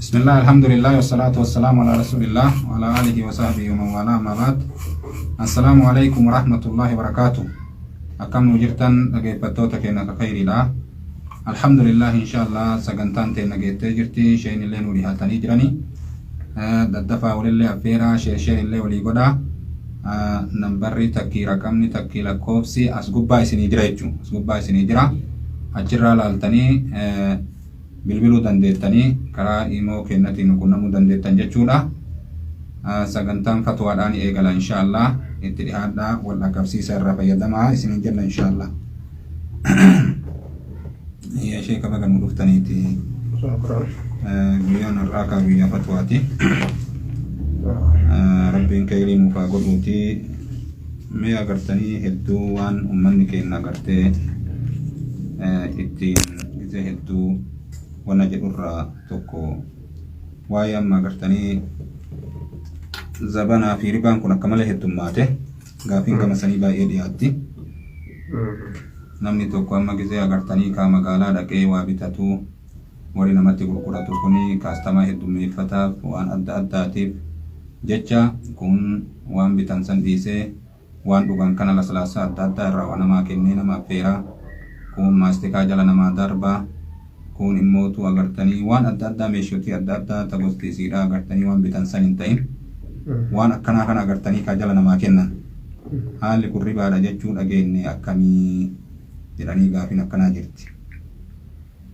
Bismillah, alhamdulillah, wassalatu wassalamu ala rasulillah wa ala alihi wa sahbihi wa man wala, amma ba'd. Assalaamu alaikum wa rahmatullahi wa barakatuh. Akkam nu jirtan dhageeffattoota keenya ka khayriidha. Alhamdulillah, inshallah sagantaan teenna geettee jirti, isheen illee nu dhihaatanii jirani. Daddafaa walillee affeeraa, share share illee walii godhaa. Nambarri takkii raqamni takkii lakkoofsi as gubbaa isinii jira jechuudha. As gubbaa isinii jira. Achirraa laaltanii bilbiluu dandeettanii karaa imo keennatiin nu qunnamuu dandeettan jechuudha. Sagantaan fatwaadhaan eegala inshallah. Itti dhihaadhaa wal dhaqqabsiisa irraa fayyadamaa isiniin jenna inshallah. Yaa sheeka baga nu dhuftaniiti. Guyyaan har'aa kaa guyyaa fatwaati. Rabbiin khayrii nuuf haa godhuuti. Mee agartanii hedduu waan ummanni keenya agartee ittiin gizee hedduu wana jedhurraa tokko waa'ee amma agartanii zabanaa fi ribaan kun akka malee heddummaate gaafiin gama sanii baay'ee dhiyaatti. Namni tokko amma gizee agartanii kaa magaalaa dhaqee waa bitatu warri namatti gurguratu kuni kaastamaa heddummeeffataaf waan adda addaatiif jecha kun waan bitan san dhiisee waan dhugan kana laslaasaa adda addaa irraa waa namaa kennee nama affeeraa, kun maastikaa jala namaa darbaa, kun immootu agartanii waan adda addaa meeshotii adda addaa ta gosti isiidhaa agartanii waan bitan san hin ta'in waan akkanaa kana agartanii kaa jala namaa kennan. Haalli kun ribaadha jechuu dhageenye akkamii jedhanii gaafiin akkanaa jirti.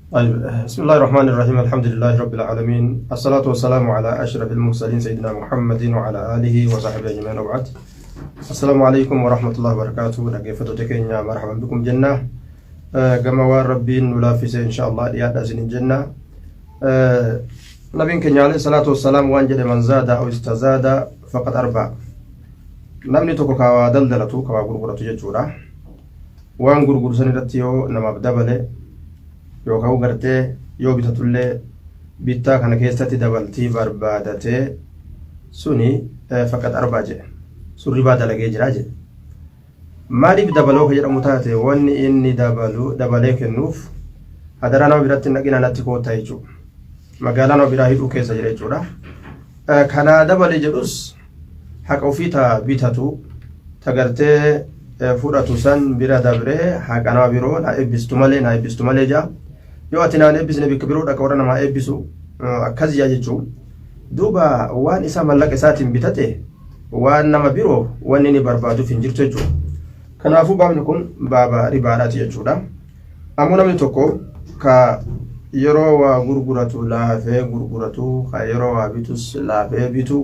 طيب، بسم الله الرحمن الرحيم، الحمد لله رب العالمين، الصلاة والسلام على أشرف المرسلين سيدنا محمد وعلى آله وصحبه أجمعين، وبعد، السلام عليكم ورحمة الله وبركاته. dhaggeeffattoota keenya مرحبا بكم jenna. Gama waan rabbiin nu laaffise إن شاء الله dhiyaadha isinin jenna. Nabiin keenya عليه الصلاة والسلام waan jedhe: من زاد أو استزاد فقد أربى. Namni tokko ka waa daldalatu, ka waa gurguratu jechuudha, waan gurguru san irratti yoo namaaf dabale yookaan gartee yoo bitatullee bittaa kana keessatti dabaltii barbaadatee suni فقد أربى jedhe, sun ribaa dalagee jira jedhe. Maaliif dabaloo ka jedhamu taate, wanni inni dabalu dabalee kennuuf hadaraa nama biratti hin dhaqina, natti koottaa jechuudha. Magaalaa nama biraa hidhuu keessa jira jechuudha. Kanaa dabale jedhus haqa ofii ta bitatu ta gartee fudhatu san bira dabree haqa nama biroo na eebbistu malee, na eebbistu malee jaa, yoo ati naan eebbisne bakka biroo dhaqa, warra namaa eebbisu akkas jaa jechuun. Duuba waan isaa mallaqa isaatiin bitate waan nama biroo wanni inni barbaaduuf hin jirtu jechuudha. Kanaafuu baabni kun baaba ribaadhaati jechuudha. Ammoo namni tokko ka yeroo waa gurguratu laafee gurguratu, ka yeroo waa bitus laafee bitu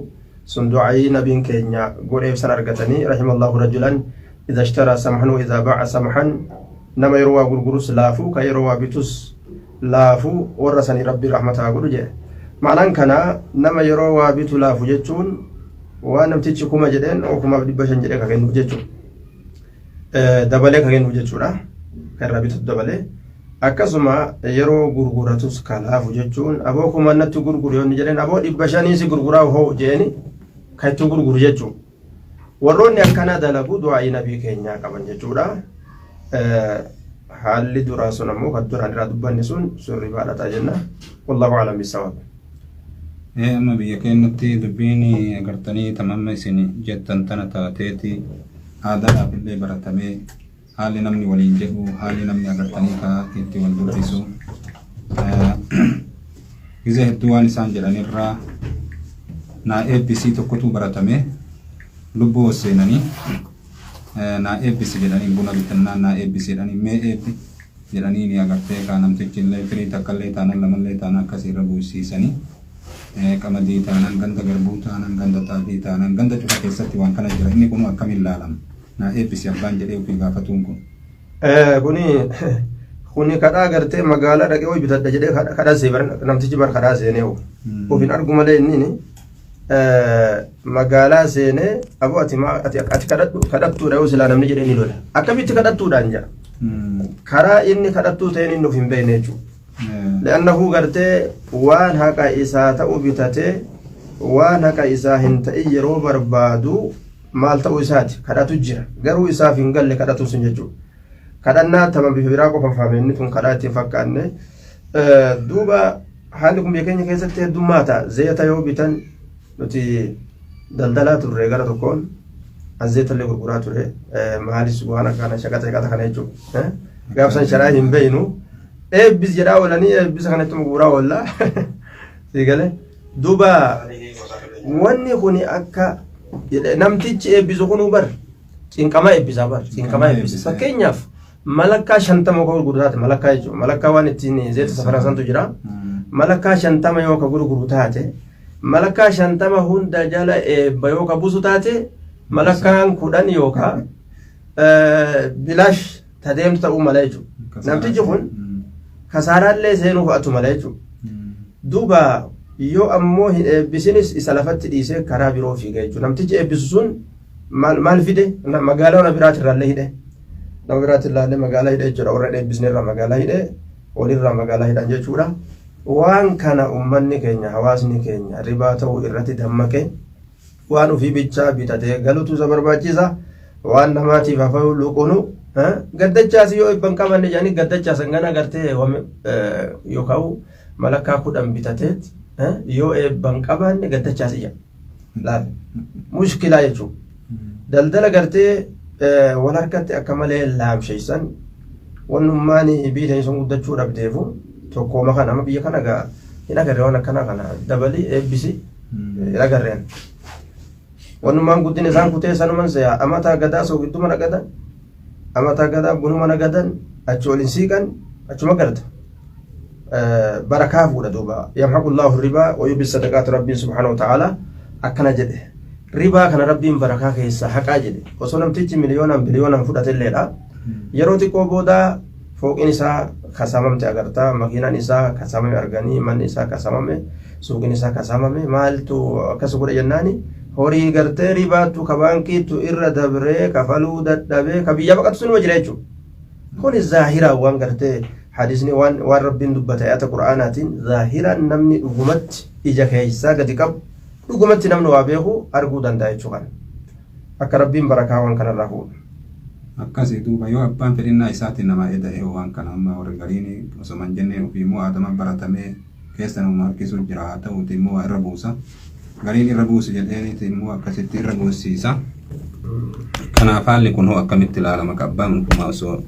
sun du'aayii nabiin keenya godheef san argatanii: رحم الله رجلا إذا اشترى سمحا وإذا باع سمحا. Nama yeroo waa gurgurus laafuu, ka yeroo waa bitus laafuu, warra sanii rabbii rahmataa godhu jedhe. Ma'anaan kana nama yeroo waa bitu laafu jechuun waan namtichi 1000 jedheen 1500 jedhee ka kennuuf jechuudha. Dabalee ka kennuuf jechuudha. Kan irraa bitatu dabalee. Akkasuma yeroo gurguratus ka laafu jechuun aboo kuma natti gurguru yoo inni jedheen, aboo 500 si gurguraa hoo jeeni kan itti gurguru jechuudha. Warroonni akkana dalagu du'aa'ii nabii keenyaa qaban jechuudha. Haalli duraa sun ammoo kan duraan irraa dubbanne sun sun ribaadha ta'a jenna. والله أعلم بالصواب. Amma biyya keenyatti dubbiin agartanii tamamma isin jettan tana taateeti aadaadhaaf illee baratamee haalli namni waliin jedhu, haalli namni agartanii ka itti wal dubbisu gizee hedduu waan isaan jedhanirraa naa eebbisii tokkotu baratame. Lubbuu seenanii naa eebbisi jedhanii, buna bitannaan naa eebbisi jedhanii, mee eebbi jedhanii ni agartee kaa namtichi illee firii takka illee taanan lamallee taanan akkasii irra buusiisanii, qamadii taanan, ganda garbuu taanan, ganda xaafii taanan, ganda cufa keessatti waan kana jira. Inni kun akkamiin laalama, naa eebbisi abbaan jedhee ofii gaafatuun kun? Kuni kadhaa gartee magaalaa dhaqee wayi bitadha jedhee kadhaa see namtichi bar kadhaa seenee ofin argu malee inni magaalaa seenee aboo ati ati kadhadhu kadhattuudha yoo silaa namni jedhee ni lola, akkamitti kadhattuudhaan jedha. Karaa inni kadhattuu ta'een inni of hin beekne jechuudha. لأنه gartee waan haqa isaa ta'u bitatee waan haqa isaa hin ta'in yeroo barbaadu maal ta'uu isaati? Kadhatu jira, garuu isaaf hin galle kadhatu sun jechuudha. Kadhannaa tama bifa biraa qofa fahame, inni tun kadhaa ittiin fakkaanne. Duuba Haalli kun biyya keenya keessatti heddummaata. Zeeta yoo bitan, nuti daldalaa turre, gara tokkoon azeeta illee gurguraa ture, maalis waan akkana shaqaxa shaqaxa kana jechuudha. Gaafsan sharaa hin beeynu, eebbis jedhaa oolanii eebbisa kanatti gurguraa oolla. Sii galee? Duuba wanni kun akka namtichi eebbisu kunuu bar cinqamaa eebbisaa bar, cinqamaa eebbisa. Fakkeenyaaf malakkaa 50 yoo gurguru taate, malakkaa jechuudha, malakkaa waan ittiin zeeta safaraa santu jira. Malakkaa 50 yoo ka gurguru taate, malakkaa 50 hunda jala eebba yoo ka buusu taate, malakkaan 10 yookaan bilaash tadeemtu ta'uu mala jechuudha. Namtichi kun kasaaraallee seenuu fa'atu mala jechuudha. Duuba yoo ammoo hin eebbisinis isa lafatti dhiisee karaa biroo fiiga jechuudha. Namtichi eebbisu sun maal maal fide? Magaalaa nama biraatirraallee hidhe. Nama biraatirraallee magaalaa hidhe jechuudha. Warra hin eebbisnerraa magaalaa hidhe, walirraa magaalaa hidhan jechuudha. Waan kana uummanni keenya, hawaasni keenya ribaa ta'uu irratti dammaqe, waan ofii bichaa bitatee galutu isa barbaachisa. Waan namaatiif hafuu luqunu gaddachaas yoo eebban qabanne jedhanii gaddachaasan gana gartee yookaan malakkaa 10 bitateet yoo eebban qabaanne gaddachaas ija. Laal, mushkilaa jechuudha. Daldala gartee wal harkatti akka malee laamsheessan, wannummaan biyya sun guddachuu dhabdeefu tokkooma kana. Amma biyya kana gaa hin agarre, waan akkanaa kana dabalii eebbisi hin agarreen. Wannummaan guddina isaan kutee sanuman se'a. Amataa gadaa soogidduma nagadan, amataa gadaa bunuma nagadan, achi waliin siiqan, achuma garta. Barakaa fuudha duuba. Yamhaqu Allahu ribaa wa yurbi sadaqaatu. Rabbiin subhaanahu wa ta'ala akkana jedhe. Ribaa kana Rabbiin barakaa keessaa haqaa jedhe. Osoo namtichi miliyoonaan biliyoonaan fudhatelleedha. Yeroo xiqqoo booda fooqiin isaa kasamamte agartaa, makiinaan isaa kasamame arganii, manni isaa kasamame, suuqiin isaa kasamame, maaltu akkas godhe jennaani, horii gartee ribaattu ka baankiittu irra dabree kafaluu dadhabee ka biyya baqatu sunuma jira jechuudha. Kuni zaahiraan waan gartee hadisni waan Rabbiin dubbate ayata Qur'aanaatiin zaahiraan namni dhugumatti ija keessaa gadi qabu, dhugumatti namni waa beeku arguu danda'a jechuudha. Akka Rabbiin barakaa waan kanarraa fuudhu. Akkasii duuba yoo abbaan fedhinnaa isaatiin namaa eda'e, waan kana amma warri gariin osoo hin jenneen ofii immoo aadama baratamee keessa nama harkisuu jira, haa ta'uuti immoo waa irra buusa. Gariin irra buusu jedheeniiti immoo akkasitti irra buusiisa. Kanaaf haalli kun hoo akkamitti ilaalama, ka abbaan ofumaa osoo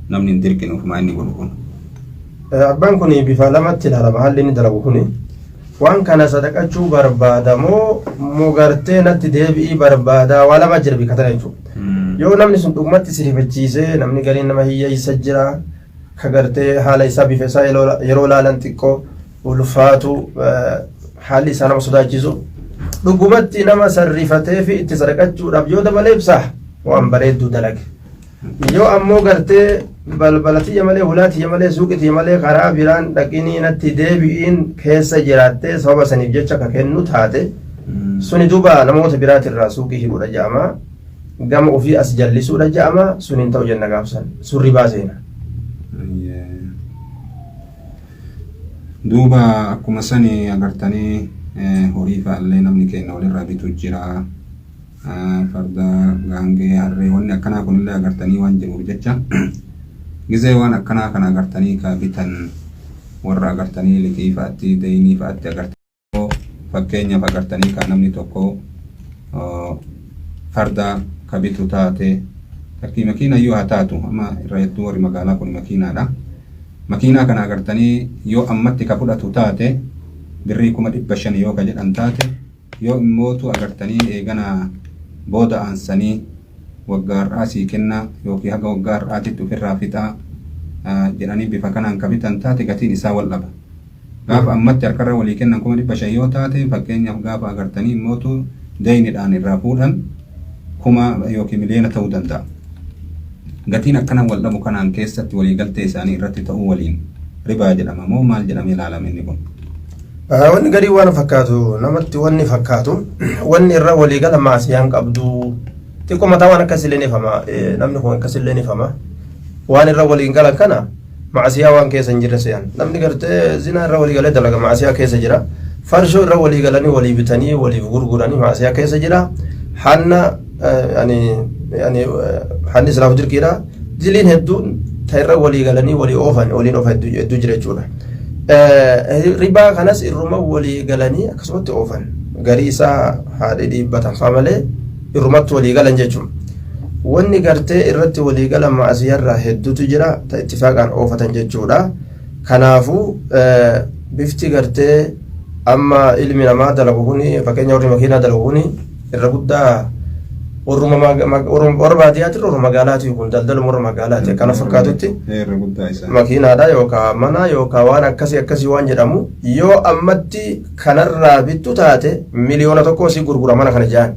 namni hin dirqin ofumaa inni godhu kun? Abbaan kun bifa lamatti ilaalama haalli inni dalagu kuni. Waan kana sadaqachuu barbaada moo gartee natti deebi'ii barbaada? Waa lama jira bika tana jechuudha. Yoo namni sun dhugumatti si rifachiisee, namni gariin nama hiyyeessa jira, ka gartee haala isaa bifa isaa yeroo laalan xiqqoo ulfaatu, haalli isaa nama sodaachisu, dhugumatti nama sarrifatee fi itti sadaqachuudhaaf yoo dabalee ibsaa, waan bareedduu dalage. Yoo ammoo gartee balbala tiyya malee, hulaa tiyya malee, suuqii tiyya malee karaa biraan dhaqinii natti deebi'iin keessa jiraattee sababa saniif jecha ka kennu taate, suni duuba namoota biraatirraa suuqii hidhuudha jedhama. Gama ofii as jallisuudha jedhama. Sun hin ta'u jenna gaafsan. Sun ribaa seena. Duuba akkuma sani agartanii horii fa'allee namni keenya walirraa bitu jira. Farda, gaangee, harree, wanni akkanaa kunillee agartanii waan jiruuf jecha, gizee waan akkanaa kana agartanii ka bitan warra agartanii liqii fa'atti, deynii fa'atti agartanii, fakkeenyaaf agartanii ka namni tokko farda ka bitu taate, takkii makiina iyyuu haa taatu, amma irra hedduu warri magaalaa kun makiinaadha. Makiinaa kana agartanii yoo ammatti ka fudhatu taate birrii 500,000 yoo ka jedhan taate, yoo immootu agartanii eegana booda aansanii waggaa har'aa sii kennaa yookiin haga waggaa har'aatitti ofirraa fixaa jedhanii bifa kanaan ka bitan taate, gatiin isaa wal dhaba. Gaafa ammatti harkarra walii kennan 500,000 yoo taate, fakkeenyaaf gaafa agartanii immootu deeyniidhaan irraa fuudhan kuma yookiin miliyoona ta'uu danda'a. Gatiin akkana wal dhabu kanaan keessatti waliigaltee isaanii irratti ta'uu waliin ribaa jedhama moo maal jedhamee ilaalama inni kun? Wanni garii waan fakkaatu namatti, wanni fakkaatu wanni irra waliigala maasiyaan qabdu xiqqoo mataa waan akkasillee ni ifama, namni kun akkasillee ni ifama. Waan irra waliin galan kana maasiyaa waan keessa hin jirre se'an. Namni gartee zinaa irra walii galee dalaga maasiyaa keessa jira. Farshoo irra walii galanii walii bitanii waliif gurguranii maasiyaa keessa jira. Hanna ani ani hanni islaaf dirqiidha. Diliin hedduun ta irra walii galanii walii oofan waliin oofa hedduu jira jechuudha. Ribaa kanas irruma walii galanii akkasumatti oofan. Garii isaa haadha dhiibbatan faa malee irrumatti walii galan jechuudha. Wanni gartee irratti walii galan ma'asiyarraa hedduutu jira ta ittifaaqaan oofatan jechuudha. Kanaafuu bifti gartee amma ilmi namaa dalagu kuni, fakkeenya warri makiinaa dalagu kuni, irra guddaa warruma warra baadiyyaati, warra magaalaati. Kun daldaluma warra magaalaati akkana fakkaatutti. Irra guddaa isaa. Makiinaadha yookaan mana yookaan waan akkasii akkasii waan jedhamu, yoo ammatti kanarraa bittu taate 1,000,000 si gurgura mana kana jaan,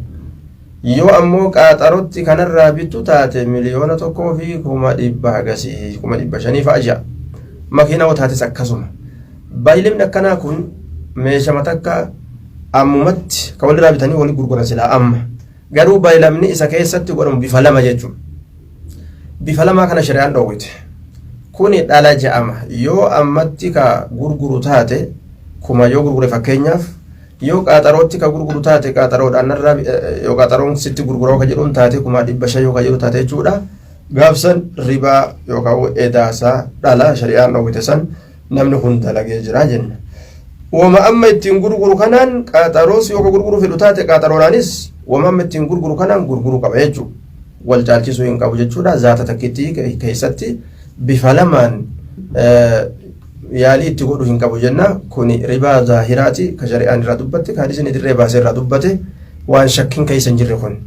yoo ammoo qaaxarotti kanarraa bittu taate 1,100,000 hagasii 500,000 fa'a ja'a. Makiinaa yoo taates akkasuma. Baay'ilimni akkanaa kun meeshama takka ammumatti kan walirraa bitanii walii gurguran silaa, amma garuu baay'ilamni isa keessatti godhamu bifa lama jechuudha. Bifa lamaa kana shari'aan dhoowwite. Kuni dhala ja'ama. Yoo ammatti ka gurguru taate, kuma yoo gurgure fakkeenyaaf, yoo qaaxarootti ka gurguru taate, qaaxaroodhaan narraa yoo qaaxaroon sitti gurguraa ka jedhuun taate, 500,000 yoo ka jedhu taate jechuudha. Gaafsan ribaa yookaan edaasaa dhala shari'aan dhoowwite san namni kun dalagee jira jenna. Wama amma ittiin gurguru kanaan qaaxaroos yoo ka gurguru fedhu taate, qaaxaroodhaanis wama amma ittiin gurguru kanaan gurguruu qaba jechuudha. Wal caalchisuu hin qabu jechuudha. Zaata takkittii keessatti bifa lamaan yaalii itti godhu hin qabu jenna. Kuni ribaa zaahiraati ka shari'aan irraa dubbatte, ka hadiisni dirree baasee irraa dubbate, waan shakkiin keessa hin jirre kun.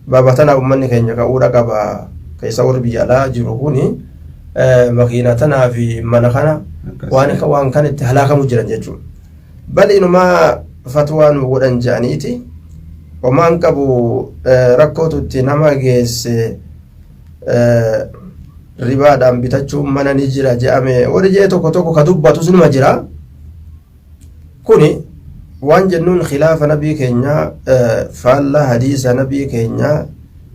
Baaba tana uummanni keenya ka'uudha qaba. Keessa warri biyya alaa jiru kuni makiinaa tanaa fi mana kana waan kan itti halaakamu jiran jechuudha. Bal inumaa fatwaa nu godhan jedhaniiti homaan qabu rakkootu itti nama geesse, ribaadhaan bitachuun mana ni jira jedhame warri jee tokko tokko ka dubbatus nima jira. Kuni waan jennuun khilaafa nabii keenyaa, faallaa hadiisa nabii keenyaa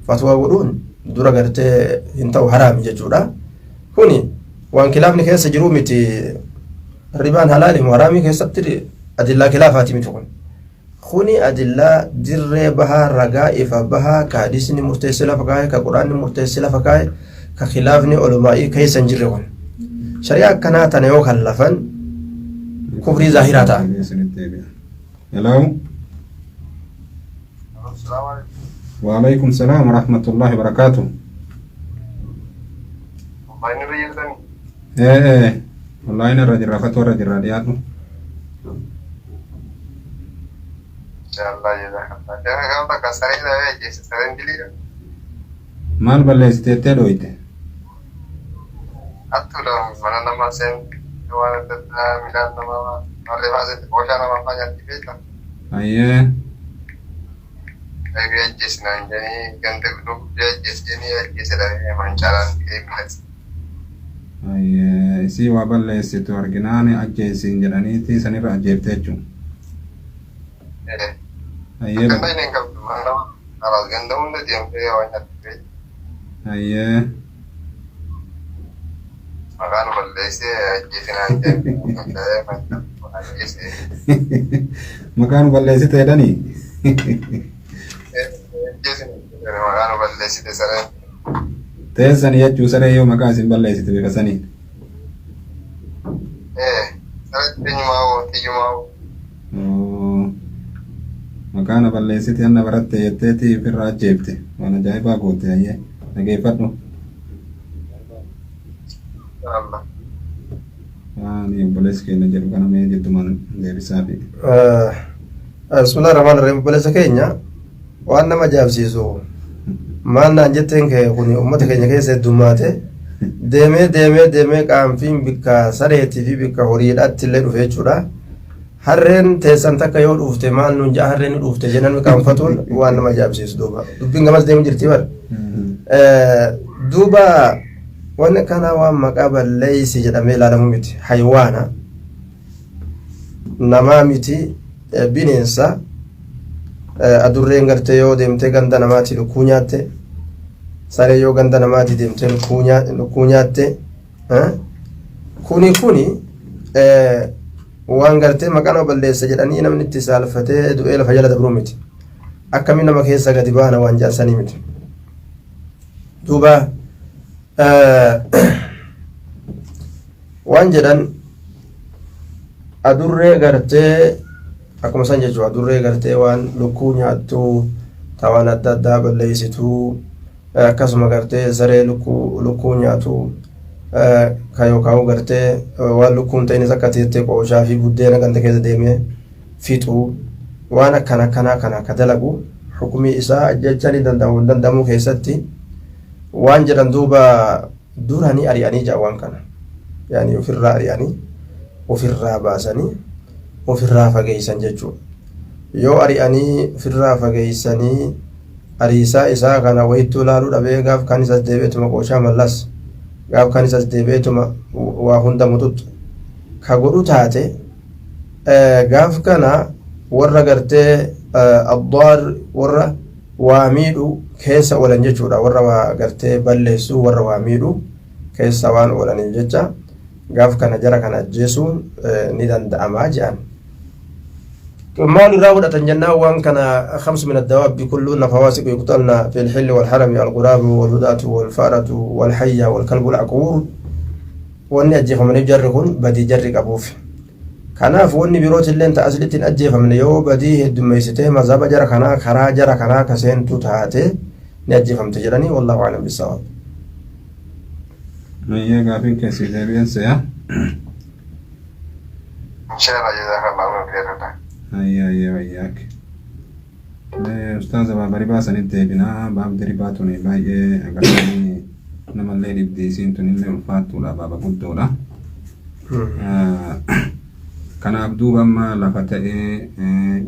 fatwaa godhuun dura gartee hin ta'u, haraami jechuudha. Kuni waan khilaafni keessa jiruu miti. Ribaan halaali moo haraamii keessatti adillaa khilaafaati miti kun. Kuni adillaa dirree bahaa, ragaa ifa bahaa, ka hadiisni murteessee lafa kaa'e, ka quraanni murteessee lafa kaa'e, ka khilaafni olumaa'ii keessa hin jirre kun. Shari'aa akkanaa tana yoo kallafan kufrii zaahiraa ta'a. Hello. Waalaikum salaam wa rahmatullahi wa barakatuh. Ee, online irra jirra, fatwa irra jirra, dhiyaadhu. Inshallah, jazakallah. Gaafa takka saree dhabee ajjeese, sareen diliidha. Maal balleessiteettee dhooyte? Hattuudha, mana namaa seenti, waan adda addaa, midhaan namaa warri fa'aa seenti, qooshaa namaa fa'aa nyaatti beekta. Ayyee. Eegee ajjeesinaan jedhanii ganda guddaa ajjeese jedhanii ajjeese dhabee mancaalaan ta'ee mil'ate. Ayyee, isii waa balleessitu arginaan ajjeesiin jedhaniiti sanirra ajjeefte jechuudha. Ayyee. Ganda inni hin qabdu, mana namaa alaas ganda hunda deemtee waan nyaatti beekta. Ayyee. Maqaan balleessee ajjeesinaan jedhanii ajjeese. Maqaan balleessite jedhanii? Ajjeesin maqaan balleessite sareen. Teessani jechuu saree yoo maqaa isin balleessite bifa saniin. Saree eenyumaa hoo tiyyumaa hoo. Maqaa na balleessite anna baratte jetteeti ofirraa ajjeefte. Waan ajaa'ibaa goote, ayyee. Dhageeffadhu. Allah. Waan obboleessi keenya jedhu kana mee jiddumaan deebisaafi. Bismillah rahmaan rahim. Obboleessa keenya, waan nama ajaa'ibsiisu maal naan jetteen kee kun uummata keenya keessa heddummaate, deemee deemee deemee qaanfiin bikka sareetii fi bikka horiidhaatti illee dhufe jechuudha. Harreen teessan takka yoo dhuufte maal nuun ja'a, harreen ni dhuufte jedhan qaanfatuun waan nama ajaa'ibsiisu duuba. Dubbiin gamas deemu jirti bar. Duuba wanni akkanaa waan maqaa balleessi jedhamee ilaalamu miti. Haywaana namaa miti, bineensa. Adurreen gartee yoo deemtee ganda namaati lukkuu nyaatte, saree yoo ganda namaati deemtee lukkuu nyaatte, kuni waan gartee maqaa nama balleessa jedhanii namni itti saalfatee du'ee lafa jala dabruu miti. Akkamiin nama keessa gadi baana waan jaarsanii miti. Duuba waan jedhan Adurree gartee akkuma san jechuudha, adurree gartee waan lukkuu nyaattuu, ta waan adda addaa balleessituu, akkasuma gartee saree lukkuu nyaatu ka yookaan gartee waan lukkuun ta'inis akka teettee qooshaa fi buddeena ganda keessa deemee fixu, waan akkana akkanaa kana akka dalagu hukumii isaa ajjechaa ni danda'amu danda'amuu keessatti waan jedhan duuba duranii ari'anii jaa waan kana, yaani ofirraa ari'anii, ofirraa baasanii, ofirraa fageessan jechuudha. Yoo ari'anii ofirraa fageessanii, ariisaa isaa kana wayittuu ilaaluu dhabee, gaaf kan isas deebi'eetuma qooshaa mallas, gaaf kan isas deebi'eetuma waa hunda muxuxxu ka godhu taate, gaaf kana warra gartee addaar, warra waa miidhu keessa oolan jechuudha. Warra waa gartee balleessu, warra waa miidhu keessa waan oolaniif jecha, gaaf kana jara kana ajjeesuun ni danda'amaa jedhan. Maal irraa fudhatan jennaan, waan kana خمس من الدواب كلهن فواسق يقتلن في الحل والحرم: الغراب والهداة والفأرة والحية والكلب العقور. Wanni ajjeefamaniif jarri kun badii jarri qabuuf. Kanaaf wanni birooti illee ta aslitti hin ajjeefamne yoo badii heddummeessitee mazhaba jara kanaa, karaa jara kanaa ka seentu taate, ni ajjeefamte jedhanii. والله أعلم بالصواب. Mayyee, gaafiin keessi deebi'een se'a. Inshallah, jazakallahu khairan. Ayya ayya, wayyaak. Ustaaza, baaba ribaa sanitti deebinaa. Baabdi ribaa tuni baay'ee agartanii namallee dhibdi, isiin tunillee ulfaattuudha, baaba guddoodha. Kanaaf duuba amma lafa ta'ee,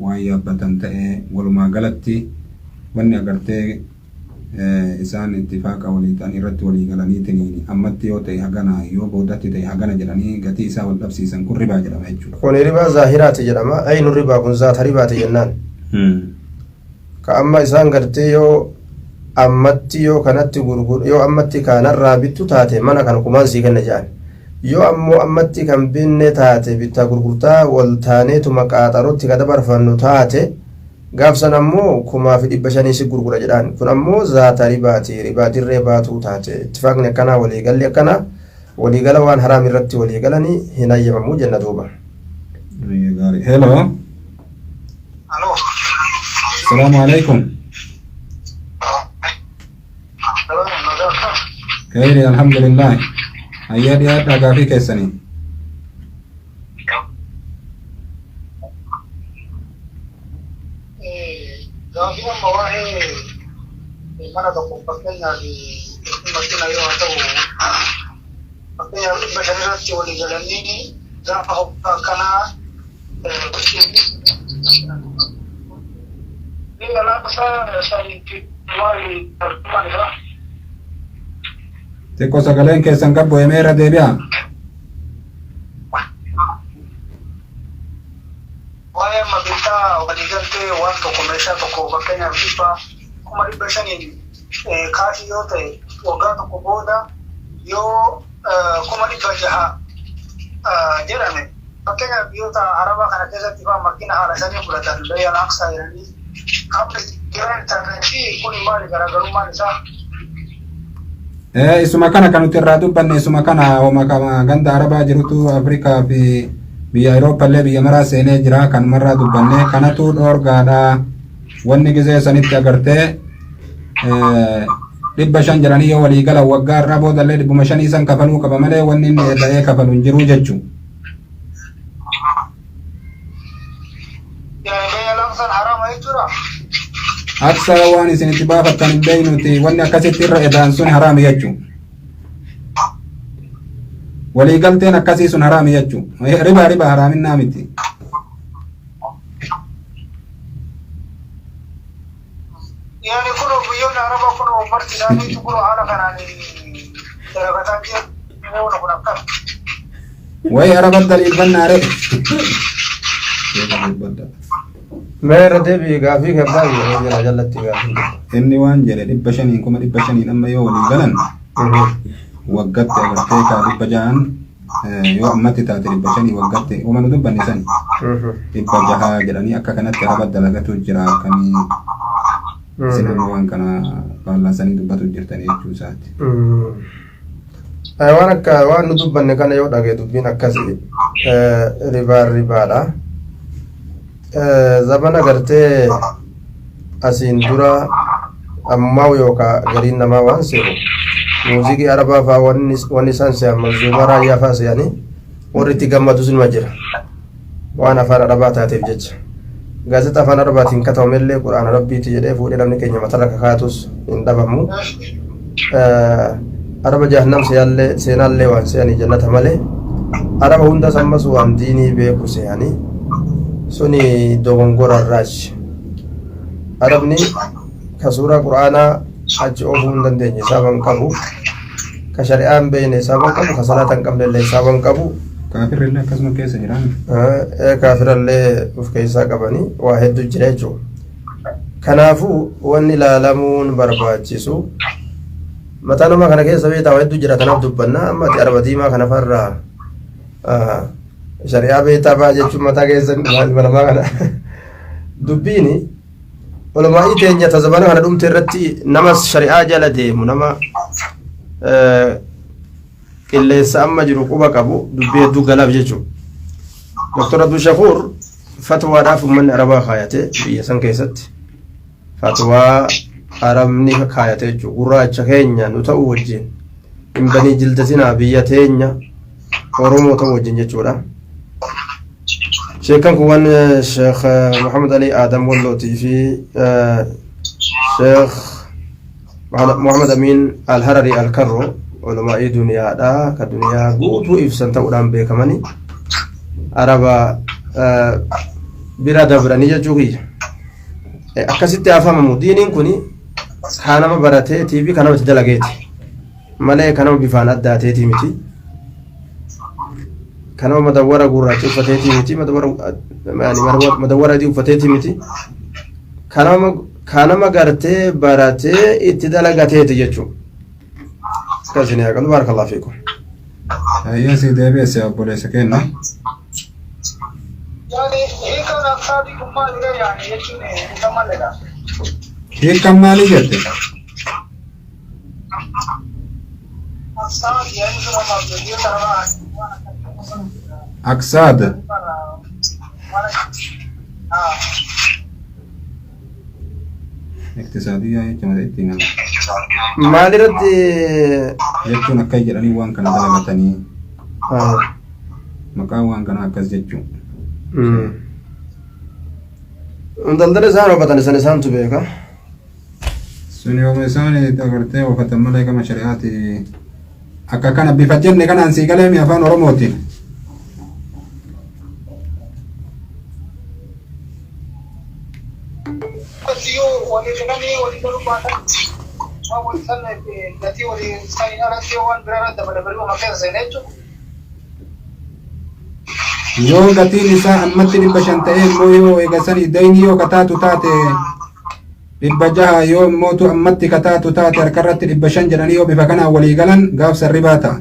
waan yaabbatan ta'ee, walumaa galatti wanni agartee isaan ittifaaqa walii ta'anii irratti walii galaniitiin ammatti yoo ta'e hagana, yoo boodatti ta'e hagana jedhanii gatii isaa wal dhabsiisan kun ribaa jedhama jechuudha. Kun ribaa zaahiraati jedhama. Aynu ribaa kun zaata ribaati jennaan. Ka amma isaan gartee yoo ammatti yoo kanatti gurgur, yoo ammatti kanarraa bittu taate mana kana kumaan sii kenna jedhan. Yoo ammoo ammatti kan binne taate, bittaa gurgurtaa wal taaneetuma qaaxarotti ka dabarfannu taate, gaafsan ammoo 1500 si gurgura jedhaan. Kun ammoo zaata ribaati, ribaa dirree baatuu taate. Ittifaaqni akkanaa, waliigalli akkanaa, waliigala waan haraam irratti waliigalanii hin hayyamamuu jenna duuba. Hello. Alo. Salaamu alaikum. Khayri, alhamdulillah. Ayyaa, dhiyaadhaa gaafii keessanii. Gaafii amma waa'ee mana tokko, fakkeenyaaf makiina yoo haa ta'u, fakkeenyaaf 500 irratti walii galanii gaafa hoggaa akkanaa biyya lafa sanitti maali tartiibaan isaa? Xiqqoo sagaleen keessan gad bu'ee, irra deebi'a. Waa'ee amma bittaa waliigaltee waan tokko, meeshaa tokko, fakkeenyaaf 500,000 kaashii yoo ta'e, waggaa tokko booda yoo 600,000 jedhame, fakkeenyaaf biyyoota arabaa kana keessatti fa'aa makiina haala sanii fudhatan, bayyaan aksaa jedhanii qabni jiran fi kun maali garaagarummaan isaa? Isuma kana kan nuti irraa dubbanne, isuma kana homa kama ganda arabaa jirutu Afrikaa fi biyya Awurooppallee biyya maraa seenee jira. Kanumarraa dubbanne, kanatu dhoorgaadha. Wanni gizee sanitti agartee 500 jedhanii yoo walii galan, waggaa irraa boodallee 500 san kafaluu qaba malee wanni inni da'ee kafalu hin jiru jechuu. Yani bayya lamsan harama jechuudha. Aksa waan isinitti baafattan hin beeknuti, wanni akkasitti irra edaan sun haraami jechuu. Waliigalteen akkasii sun haraami jechuu. Ribaa, ribaa, haraaminaa miti. Yani kun biyyoonni arabaa kun marti isaaniitu kun haala kanaan dalagataa jiran kun akkam. Wayi araba daliilfannaa re. Mee irra deebi'i gaafii kee baay'ee jira jalatti gaafii. Inni waan jedhe 500n, 500,000 amma yoo walii galan, waggatti agartee kaa 600n yoo ammatti taate 500, waggatti uma nu dubbanne sani 600 jedhanii akka kanatti araba dalagatu jira, akkamii isin amma waan kana faallaasanii dubbatu jirtanii jechuu isaati. Waan akka waan nu dubbanne kana yoo dhagaye, dubbiin akkasii. Ribaan ribaadha. Zabana gartee asiin dura ammaa yookaan gariin namaa waan seenu muuziqii arabaa faa wanni isaan se'an manzuumaa raayyaa faa se'anii warri itti gammadus nima jira waan afaan arabaa taateef jecha. Gaazexaa afaan arabaatiin katabamellee quraana rabbiiti jedhee fuudhee namni keenya matarra kakaatus hin dhabamu. Araba jahannam seenaallee waan se'anii jannata malee araba hundas ammas waan diinii beeku se'anii suni dogongorarraachi. Arabni ka suuraa quraanaa achi oofuu hin dandeenye isaaban qabu ka shari'aa hin beekne isaaban qabu ka salaata hin qabne illee isaaban qabu. Kaafirrillee akkasuma keessa jiraan. Kaafirallee of keessaa qabanii waa hedduu jira jechuudha. Kanaafuu wanni ilaalamuun barbaachisu mataa namaa kana keessa beektaa waa hedduu jira kanaaf dubbanna amma ati araba diimaa kana farraa shari'aa beektaa ba'a jechuun mataa keessa ilma namaa kana dubbiini olumaa'ii teenya ta zabana kana dhumte irratti nama shari'aa jala deemu nama qilleensa amma jiru quba qabu dubbii hedduu galaaf jechuudha. Dr. Abdul Shakuur fatwaadhaaf uummanni Arabaa kaayate biyya san keessatti fatwaa Arabni kaayate jechuudha. Gurraacha keenya nu ta'uu wajjin hin banii jildatinaa biyya teenya Oromoo ta'uu wajjin jechuudha. Sheekan kun waan Sheekh Muhammad Ali Adam Wallootii fi Sheekh Muhammad Amin Al-Harari Al-Karro ulamaa'ii duniyaadha ka duniyaa guutuu ibsan ta'uudhaan beekamani araba bira dabranii jechuu kiyya. Akkasitti afamamu diiniin kun kaa nama barateetii fi ka nama itti dalageeti malee ka nama bifaan addaateetii miti. Ka nama madawwara gurraacha uffateetii miti madawwara adii uffateetii miti. Ka nama gartee baratee itti dalagateeti jechuudha. Akkasini haa qalu baarakallahu fiikum. Ayyee si deebi'e obboleessa kenna. Yani hiikaan aksaadii kun maalidha yani jechuun isa maalidha? Hiikaan maali jette? Aksaadii yani sun amma biyyoota arabaa Aksaad. Iqtisaadiyyaa jechuun ittiin Maalirratti jechuun akka jedhanii waan kana dalagatanii maqaan waan kanaa akkas jechuun. Daldala isaan oofatan isan isaantu beeka. Sun yooma isaan agartee oofatan malee gama shari'aati. Akka kana bifa jenne kanaan sii galee mi afaan Oromootiin. Yoo walii galanii walii galuu baatan waan walii san gatii walii saniin alatti yoo waan biraa irratti dabale bal'uma keessa seenee jechuudha. Yoo gatiin isaa ammatti 500 ta'ee immoo yoo eegasanii dayni yoo kataatu taate 600 yoo immootu ammatti kataatu taate harkarratti 500 jedhanii yoo bifa kanaan walii galan gaafsan ribaa ta'a.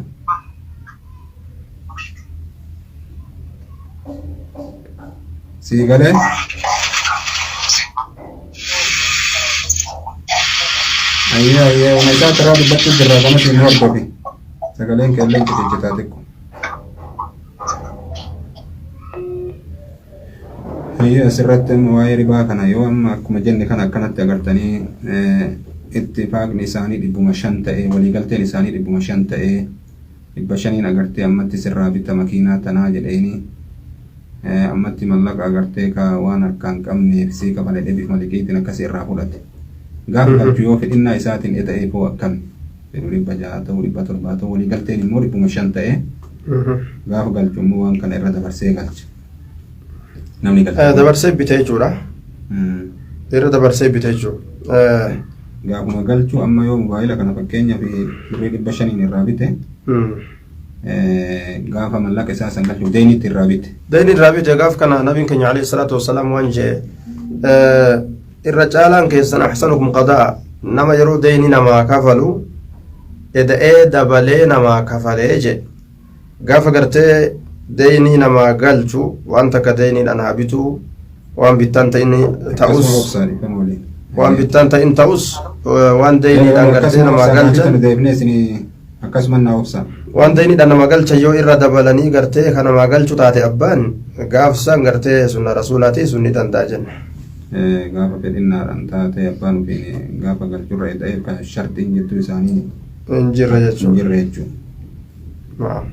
Sii galee? Ayyee ayyee uma isaa taraa dubbachuu jirra kanas hin hordofi. Sagaleen kee illee citichitaa xiqqo. Ayyee asirratti amma waa'ee ribaa kana yoo amma akkuma jenne kana akkanatti agartanii ittifaaqni isaanii 500 ta'ee waliigalteen isaanii 500 ta'ee 500 agartee ammatti sirraa bita makiinaa tanaa jedheeni ammatti mallaqa agartee ka waan harkaan qabneef sii kafala jedhee bifuma liqiitiin akkasii irraa fudhate. Gaaf galchu yoo fedhinnaa isaatiin eda'eef hoo akkami? Jedhu 600 ta'uu 700 ta'uu waliigalteen immoo 500 ta'ee gaafa galchu immoo waan kana irra dabarsee galcha. Namni galcha. Dabarsee bite jechuudha. Irra dabarsee bite jechuudha. Gaafuma galchu amma yoo mobaayila kana fakkeenyaaf birrii 500 irraa bite gaafa mallaqa isaa san galchu deenitti irraa bite. Deeni irraa bite gaaf kana nabiin keenya alayhi salaatu wassalaam waan jee irra caalaan keessan ahsanukum qadaa nama yeroo deeni namaa kafalu eda'ee dabalee namaa kafalee jee gaafa gartee deeni namaa galchu waan takka deeniidhaan haa bitu waan bittaan ta'in ta'us waan bittaan ta'in ta'us waan deeniidhaan gartee namaa galchan. Deebinee isinii Akkasuma naa obsa. Waan ta'inidha nama galcha yoo irra dabalanii gartee kan namaa galchu taate abbaan gaafsan gartee sunna rasuulaati sun ni danda'a jenna. Gaafa fedhinnaadhaan taate abbaan ofiin gaafa galchurra ta'eef kan shartiin jettuu isaanii hin jirre hin jechuudha. jirre jechuudha.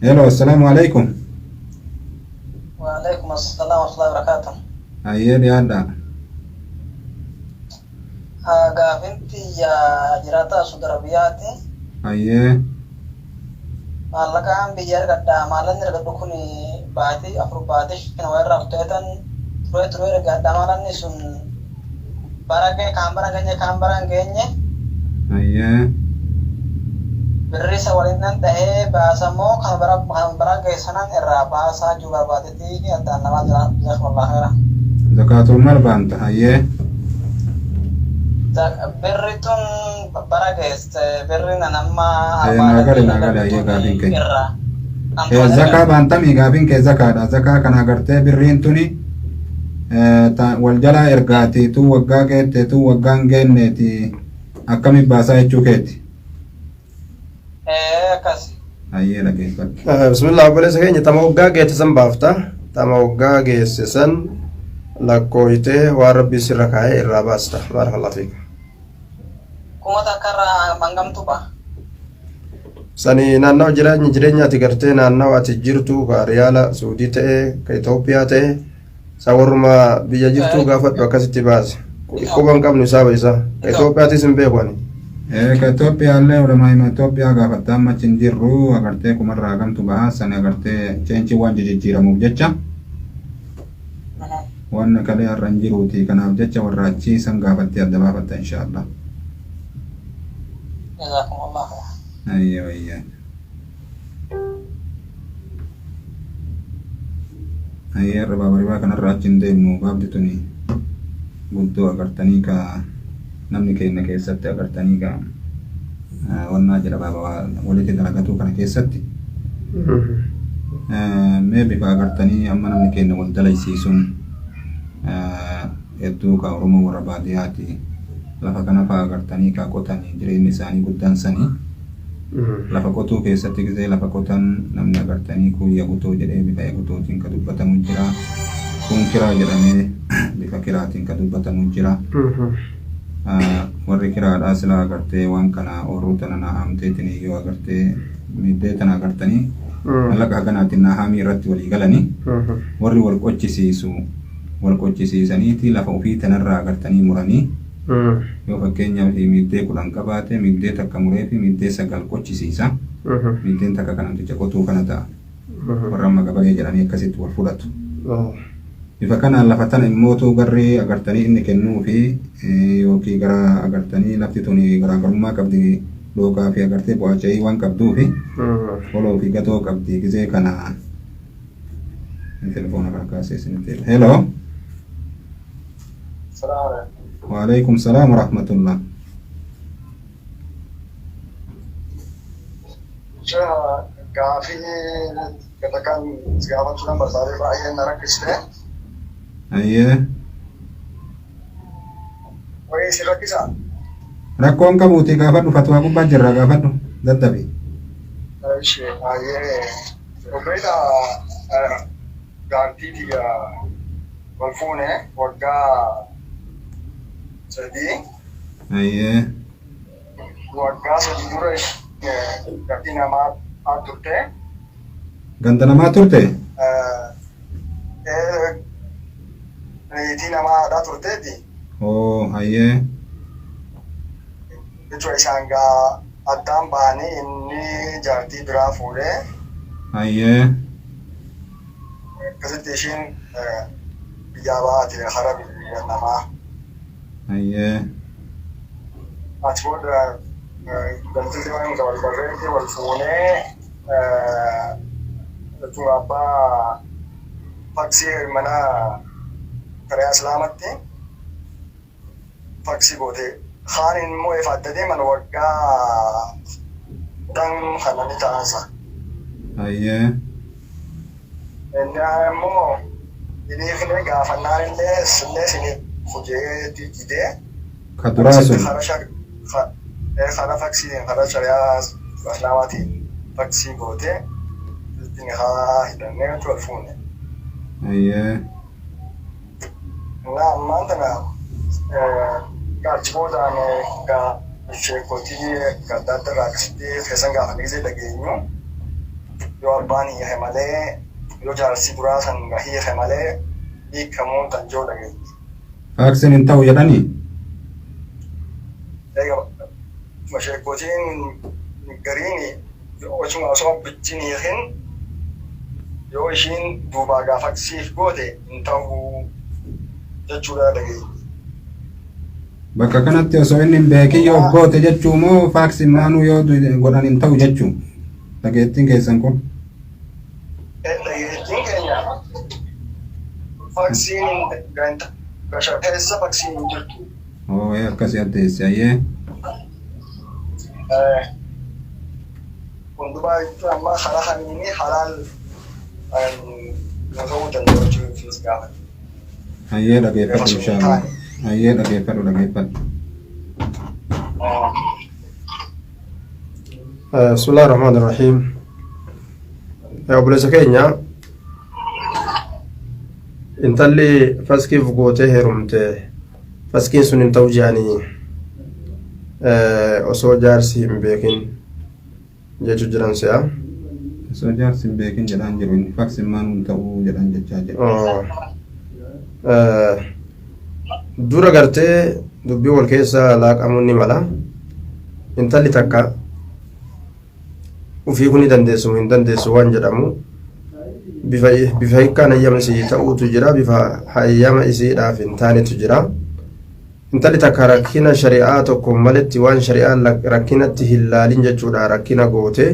Hello, assalaamu alaikum. وعليكم السلام ورحمة الله وبركاته. Ayyee dhiyaadha. Gaafinti jiraataa Saudi Arabiyaati. Ayyee. Maallaqaan biyya argadha. Maallaqni argadhu kun baatii afur baatii shan waa irraa fudhatan turee turee argadha. Maallaqni sun bara ga'e kaan bara geenye kaan bara hin geenye Ayyee. birri isa waliin nan dhahee baasamoo kan bara kan bara geessanan irraa baasaa jiru barbaadetti addaan namaa jira. Jazakumullahu khairan. Zakaatul maal baanta? Ayyee. Birri tun bara geesse birri nan amma Naa gale naa gale ayyee gaafiin keenya. irraa. Zakaa baantamii gaafiin kee zakaadha. Zakaa kana agartee birriin tuni wal jalaa ergaati tuu waggaa geette tuu waggaan geenneeti akkami baasaa jechuu keeti. Akkas. Ayyee dhageeffadhu. Bismillah obboleessa keenya tama waggaa geesse san baafta. Tama waggaa geesse san lakkooytee waan rabbii sirra kaa'ee irraa baasta. Baarakallahu fiik. Kuma takka irraa hangamtu ba'a. Sani naannawa jireenya jireenya ati gartee naannawa ati jirtu ka riyaala Suudii ta'e ka Itoophiyaa ta'e sa warruma biyya jirtu gaafadhu akkasitti baase. Quba hin qabnu isaa isa. Ka Itoophiyaatis hin beeku ani. Ka Itoophiyaallee ulamaa hima Itoophiyaa gaafatta amma achi hin jirru agartee kumarraa hagamtu bahaa sani agartee cheenchii waan jijjiiramuuf jecha waan kalee har'a hin jiruuti kanaaf jecha warra achii san gaafattee adda baafatta inshaallah. Jazakumullahu khairan. Ayyee wayyaa. Ayyee har'a baaba kanarraa achi hin deemnu baabdi tuni guddoo agartanii ka namni keenya keessatti agartanii ka wannaa jedha baaba walitti dalagatuu kana keessatti. Mee bifa agartanii amma namni keenya wal dalaysiisuun hedduu ka Oromoo warra baadiyyaati lafa kana fa'aa agartanii ka qotanii jireenyi isaanii guddaan sanii lafa qotuu keessatti gisee lafa qotan namni agartanii kun yagutoo jedhee bifa yagutootiin ka dubbatamu jira kun kiraa jedhamee bifa kiraatiin ka dubbatamu jira. Warri kiraadhaa silaa agartee waan kana oorruu tana naa haamteetiin yoo agartee middee tana agartanii mallaqa haganaatiin naa haamii irratti walii galanii warri wal qochisiisu wal qochisiisaniiti lafa ofii tanarraa agartanii muranii yoo fakkeenyaaf middee 10 qabaate middee takka muree fi middee 9 qochisiisa. Middeen takka kan namticha qotuu kana ta'a. Warra amma gabaree jedhanii akkasitti wal fudhatu. Bifa kanaan lafa tana immootu garri agartanii inni kennuu fi yookiin gara agartanii lafti tuni garaagarummaa qabdi dhooqaa fi agartee bu'aa waan qabduu fi oloo fi gatoo qabdi gisee kana telefoona kana kaasee isinitti. Hello. Waalaikum salaam wa rahmatullah. Gaafii gatakaan gaafachuudhaan barbaadee baay'ee na rakkiste. Ayyee. Wayii si rakkisaa? Rakkoon qabuuti gaafadhu fatwaa gubbaa jirra gaafadhu daddabi. Ishee baay'ee obbeeta gaartii biyya wal fuune waggaa 3. Ayyee. Waggaa 3 dura gaartii namaa turte. Ganda namaa turte? Niitii namaa turteeti. Oo ayyee. Jechuudha isaan gaa addaan ba'anii inni jaartii biraa fuudhee. Ayyee. Akkasitti ishiin biyyaa baate hara biyya namaa. Ayyee. Achi booda galtee waan wal barreetti wal fuunee jechuudha abbaa faksii mana shari'aa islaamatti faksii goote. Kaan immoo ifa adda deeman waggaa 10 kana ni ta'ansa. Ayyee. Inni immoo hiriirri gaafannaan illee sillee sinii hojii didee. Ka duraa sun. Kara faksii kara shari'aa Islaamaatiin faksii gootee itti haa hidhannee nuti wal fuune. Ayyee. Na ammaan tana achi boodaan gaa sheekotii adda adda irraa akkasitti keessan gaafa gisee dhageenyu yoo abbaan hiike malee yoo jaarsi duraa san hiike malee hiikamuu tan jiru dhageenyu. Faaksiin hin ta'u jedhanii? Egaa sheekotiin gariin osuma osoo abbichi hiikin yoo ishiin duubaa gaafaksiif goote hin ta'u jechuudha dhageenyu. Bakka kanatti osoo inni hin beekin yoo goote jechuu moo faaksiin maanuu yoo godhan hin ta'u jechuu? Dhageettiin keessan kun. Dhageettiin keenya faksiin gasha keessa faksiin hin jirtu. Oo akkasii addeessi ayyee. Kun dubaa jechuun amma karaa kamiini halaal nu ta'uu danda'u jechuun gaafata. Ayyee dhageeffadhu inshaallah. Ayyee dhageeffadhu dhageeffadhu. بسم الله الرحمن الرحيم obboleessa keenya intalli faskiif gootee heerumte faskiin sun hin ta'u jedhanii osoo jaarsi hin beekin jechuu jiran se'a. Osoo jaarsi hin beekin jedhaan jiru inni faksiin maanuu hin ta'u jedhan jechaa jiru. Dura gartee dubbii wal keessa laaqamuun ni mala. Intalli takka ufii kun ni dandeessu hin dandeessu waan jedhamu bifa bifa hiikkaan hayyama isii ta'uutu jira bifa hayyama isiidhaaf hin taanetu jira. Intalli takka rakkina shari'aa tokko maletti waan shari'aan rakkinatti hin laalin jechuudha rakkina goote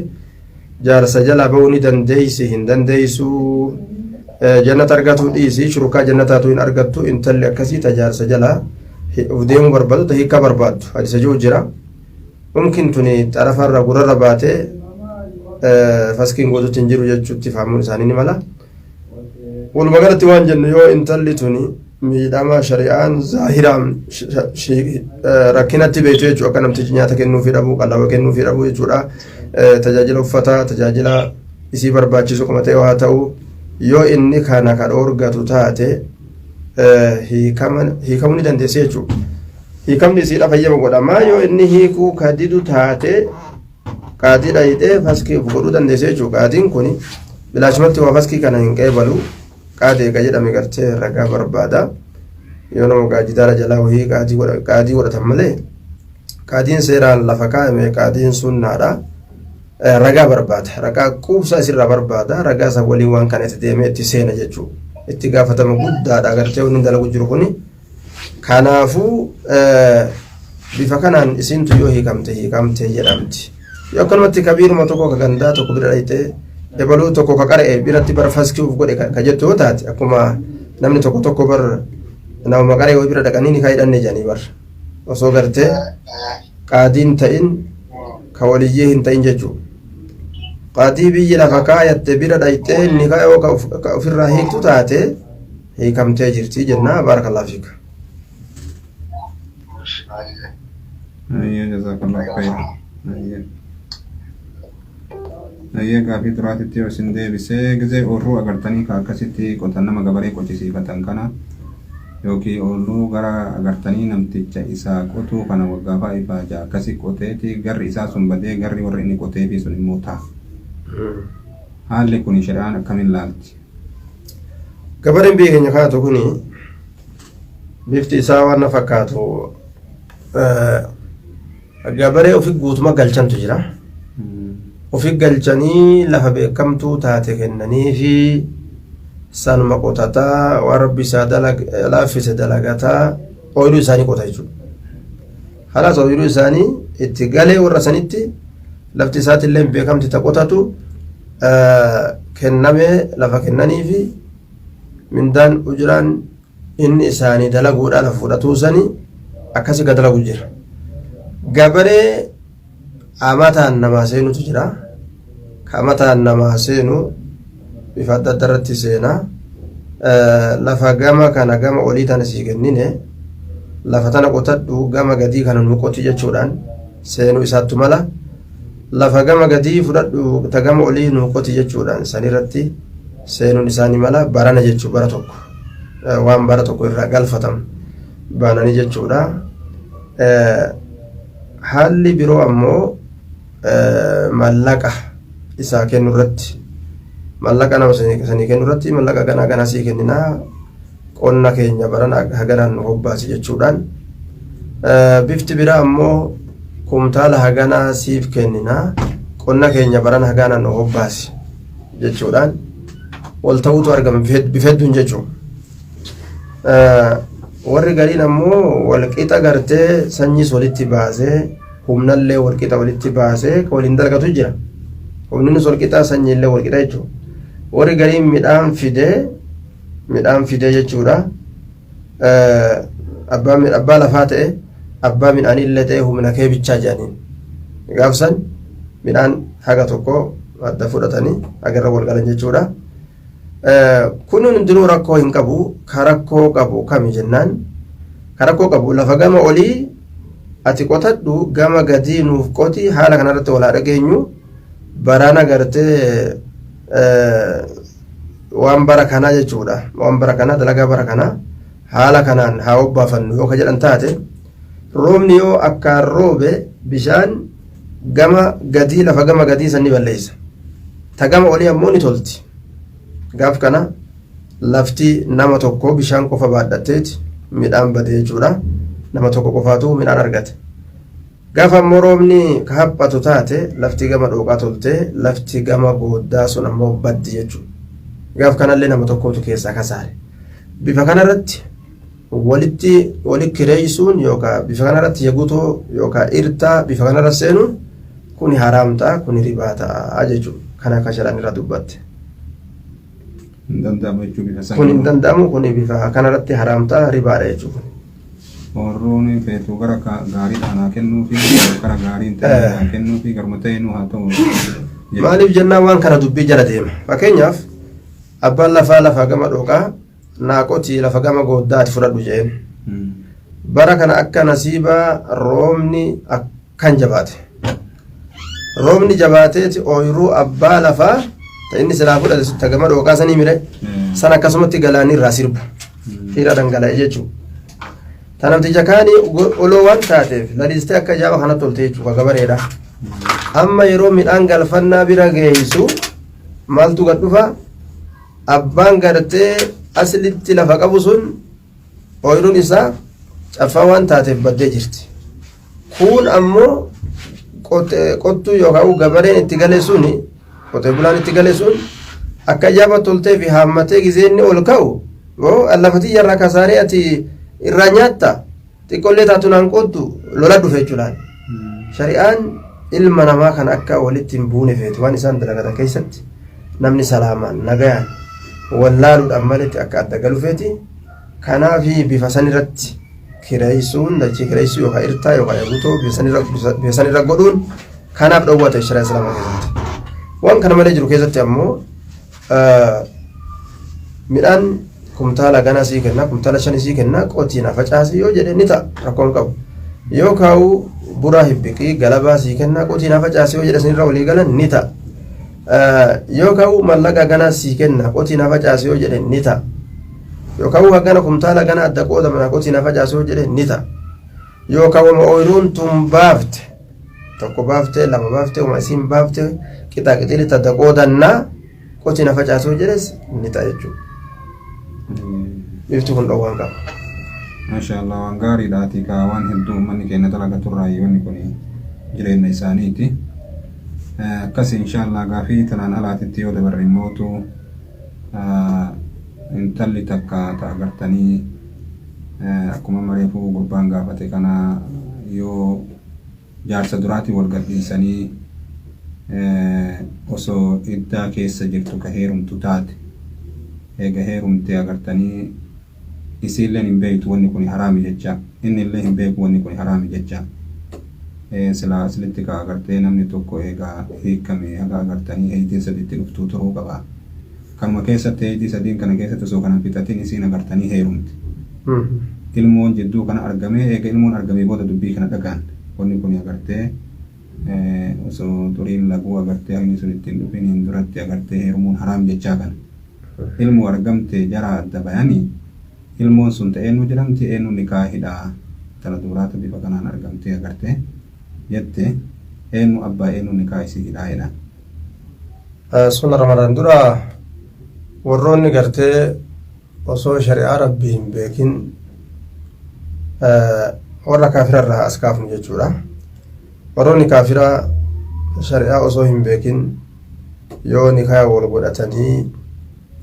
jaarsa jala bahuu ni dandeeysi hin dandeeysu jannata argatu dhiisi shurukaa jannataatu hin argattu intalli akkasii ta jaarsa jala uf deemuu barbaaddu ta hiikkaa barbaaddu hadisa jiru jira. Mumkin tuni xarafarra gurarra baatee faskiin gootutti hin jiru jechuutti fahamuun isaanii ni mala. Walumaa galatti waan jennu yoo intalli tuni miidhama shari'aan zaahiraan rakkinatti beektu jechuudha akka namtichi nyaata kennuufii dhabuu qallaba kennuufii dhabuu jechuudha tajaajila uffataa tajaajila isii barbaachisu qoma ta'e haa ta'u yoo inni kana ka dhoorgatu taate hiikamuu ni dandeessi jechuudha. Hiikamni isiidha fayyama godhama yoo inni hiikuu ka didu taate qaadii dhayitee faskii of godhuu dandeessi jechuudha. Qaadiin kun bilaashumatti waa faskii kana hin qeebalu qaadii eega jedhame gartee ragaa barbaada. Yoo nama gaajidaara jalaa wayii qaadii godhatan malee qaadiin seeraan lafa kaa'ame qaadiin sunnaadha. Ragaa barbaada. Ragaa quubsaa isirraa barbaada. Ragaa isa waliin waan kana itti deemee itti seena jechuudha. Itti gaafatama guddaadha gartee wanni dalagu jiru kuni. Kanaafuu bifa kanaan isintu yoo hiikamte hiikamte jedhamti. Yoo akkanumatti kabiiruma tokko ka gandaa tokko bira dhayitee dabaluu tokko ka qara'e biratti bara faskii uf godhe ka jettu yoo taate akkuma namni tokko tokko bar namuma qara'e bira dhaqanii ni kaayidhanne jedhanii bar osoo gartee qaadiin ta'in ka waliyyee hin ta'in jechuudha. Qaadii biyyi lafa kaayatte bira dhayitee ni yoo ka ofirraa hiiktu taate hiikamtee jirti jenna baarakallahu fiika. Ayyee jazakallahu khairan. Ayyee. Ayyee gaafii duraatitti yoo isin deebisee gizee oorruu agartanii ka akkasitti qotan nama gabaree qochisiifatan kana yookiin oorruu gara agartanii namticha isaa qotuu kana waggaa fa'a ifaaja akkasi qoteeti garri isaa sun badee garri warri inni qoteefi sun immoo ta'a. Haalli kun shari'aan akkamiin laalti? Gabareen biyya keenya kaatu kuni bifti isaa waan na fakkaatu gabaree ofi guutuma galchantu jira. Ofi galchanii lafa beekamtuu taate kennanii fi sanuma qotataa waan rabbi isaa laaffise dalagataa ooyiruu isaanii qota jechuudha. Halaas ooyiruu isaanii itti galee warra sanitti lafti isaatiillee beekamti ta qotatu kennamee lafa kennanii fi mindaan ujiraan inni isaanii dalaguudha lafa fudhatuu sanii akkasi ga dalagu jira. Gabaree amataan namaa seenutu jira. Ka amataan namaa seenu bifa adda adda irratti seena. Lafa gama kana gama olii tana sii kennine lafa tana qotadhu gama gadii kana nu qoti jechuudhaan seenuu isaattu mala. Lafa gama gadii fudhadhu ta gama olii nuu qoti jechuudhaan sanirratti seenuun isaanii mala barana jechuu bara tokko waan bara tokko irraa galfatamu baananii jechuudha. Haalli biroo ammoo mallaqa isaa kennu irratti, mallaqa nama sanii kennu irratti, mallaqa ganaa ganaa sii kenninaa, qonna keenya barana haganaan nu hobbaasi jechuudhaan. Bifti biraa ammoo kumtaala haganaa siif kenninaa, qonna keenya barana haganaan nu hobbaasi jechuudhaan wal ta'uutu argama bifa hedduun jechuudha. Warri gariin ammoo walqixa gartee sanyiis walitti baasee humnallee walqixa walitti baasee ka waliin dalagatu jira. Humninis walqixa, sanyiillee walqixa jechuudha. Warri gariin midhaan fidee jechuudha. Abbaa lafaa ta'e, abbaa midhaaniillee ta'e, humna kee bichaa jedhaniin. Gaafsan midhaan haga tokko adda fudhatanii hagarra wal galan jechuudha. Kun hundinuu rakkoo hin qabu. Ka rakkoo qabu kami jennaan, ka rakkoo qabu lafa gama olii ati qotadhu, gama gadii nuuf qoti, haala kanarratti walaa dhageenyu, barana gartee waan bara kanaa jechuudha, waan bara kanaa, dalagaa bara kanaa haala kanaan haa obbaafannu yoo ka jedhan taate, roobni yoo akkaan roobe bishaan gama gadii, lafa gama gadii san ni balleessa, ta gama olii ammoo ni tolti. Gaaf kana lafti nama tokko bishaan qofa baadhatteeti midhaan bade jechuudha. Nama tokko qofaatu midhaan argate. Gaafa ammoo roobni ka haphatu taate, lafti gama dhooqaa toltee lafti gama gooddaa sun ammoo baddi jechuudha. Gaaf kanallee nama tokkotu keessaa kasaare. Bifa kanarratti walitti wali kireessuun yookaan bifa kanarratti yagutoo yookaan irtaa bifa kanarra seenuun kuni haraam ta'a, kuni ribaa ta'a jechuudha. Kana akka shari'aan irraa dubbatte. Hin danda'amu jechuu bifa sana. Kun hin danda'amu, kuni bifa kanarratti haraam ta'a, ribaadha jechuudha. Warroon feetu gara gaarii haa kennuu fi gara gaarii hin ta'in haa kennuu fi garuma ta'e haa ta'u. Maaliif jennaan, waan kana dubbii jala deema. Fakkeenyaaf, abbaan lafaa lafa gama dhooqaa naa qotii, lafa gama gooddaa ati fudhadhu jeen. Bara kana akka nasiibaa roobni akkan jabaate. Roobni jabaateeti ooyiruu abbaa lafaa ta inni silaa fudhate ta gama dhooqaa sanii mire san akkasumatti galaanni irraa sirba. Irra dhangala'e jechuudha. Ta namticha kaanii oloo waan taateef lalistee akka ajaa'ibaa kanatti tolte jechuudha, gabareedha. Amma yeroo midhaan galfannaa bira geessu maaltu gad dhufa? Abbaan gartee aslitti lafa qabu sun ooyiruun isaa caffaa waan taateef baddee jirti. Kun ammoo qottuu yookaan gabareen itti gale suni, qotee bulaan itti gale sun akka ajaa'ibaa toltee fi haammatee gizee inni ol ka'u, lafati irraa kasaaree ati irraa nyaatta, xiqqoollee taatu naan qottu, lola dhufe jechuudhaan. Shari'aan ilma namaa kan akka walitti hin buune feetu. Waan isaan dalagatan keessatti namni salaamaan nagayaan wallaaluudhaan maletti akka adda galu feeti. Kanaafi bifa san irratti kireessuun, dachii kireessuu yookaan irtaa yookaan eegutoo bifa san irra godhuun kanaaf dhowwaa ta'e shari'aa islaamaa keessatti. Waan kana malee jiru keessatti ammoo midhaan kumtaala ganaa sii kenna, kumtaala 5 sii kenna, qotii na facaasi yoo jedhe ni ta'a, rakkoon qabu. Yoo kaa'u buraa hibbiqii galabaa sii kenna, qotii na facaasi yoo jedhe sanirra walii galan ni ta'a. Yoo kaa'u mallaqa ganaa sii kenna, qotii na facaasi yoo jedhe ni ta'a. Yoo kaa'u hagana kumtaala gana adda qoodama, qotii na facaasi yoo jedhe ni ta'a. Yoo kaa'u ooyiruun tun baafte, tokko baafte, lama baafte, uma isiin baafte qixaa qixilitti adda qoodannaa, qotii na facaasi yoo jedhes ni ta'a jechuudha. Bifti kun dhowwaan qaba. Maasha Allah, waan gaariidhaati kaa. Waan hedduu uummanni keenya dalagatu irraa wanni kun jireenya isaaniiti. Akkas insha Allah gaafii tanaan alaatitti yoo dabarre immootu, intalli takka ta agartanii akkuma mareefuu gurbaan gaafate kana yoo jaarsa duraatiin wal gadhiisanii osoo iddaa keessa jirtu ka heerumtu taate, eega heerumte agartanii isiilleen hin beektu wanni kun haraami jecha, inni illee hin beeku wanni kun haraami jecha, silaa aslitti ka agartee namni tokko eegaa hiikkame haga agartanii heeytiin saditti dhuftuu turuu qaba. Kanuma keessatti heeytii sadiin kana keessatti osoo kanan fixatin isiin agartanii heerumte. Ilmoon jidduu kana argamee, eega ilmoon argamee booda dubbii kana dhagaan wanni kun agartee Osoo xuriin laguu agartee hagni sun ittiin dhufiniin duratti agartee heerumuun haraam jechaa kana. Ilmoo argamte jara adda bayanii ilmoon sun ta eenyu jedhamti, eenyu nikaa hidhaa, intala dubaraatu bifa kanaan argamtee agartee jette, eenyu abbaa, eenyu nikaa isii hidhaa jedha. Sunna Ramadaan dura warroonni gartee osoo shari'aa rabbii hin beekin warra kaafira irraa as kaafnu jechuudha. Warroonni kaafiraa shari'aa osoo hin beekin yoo nikaa wal godhatanii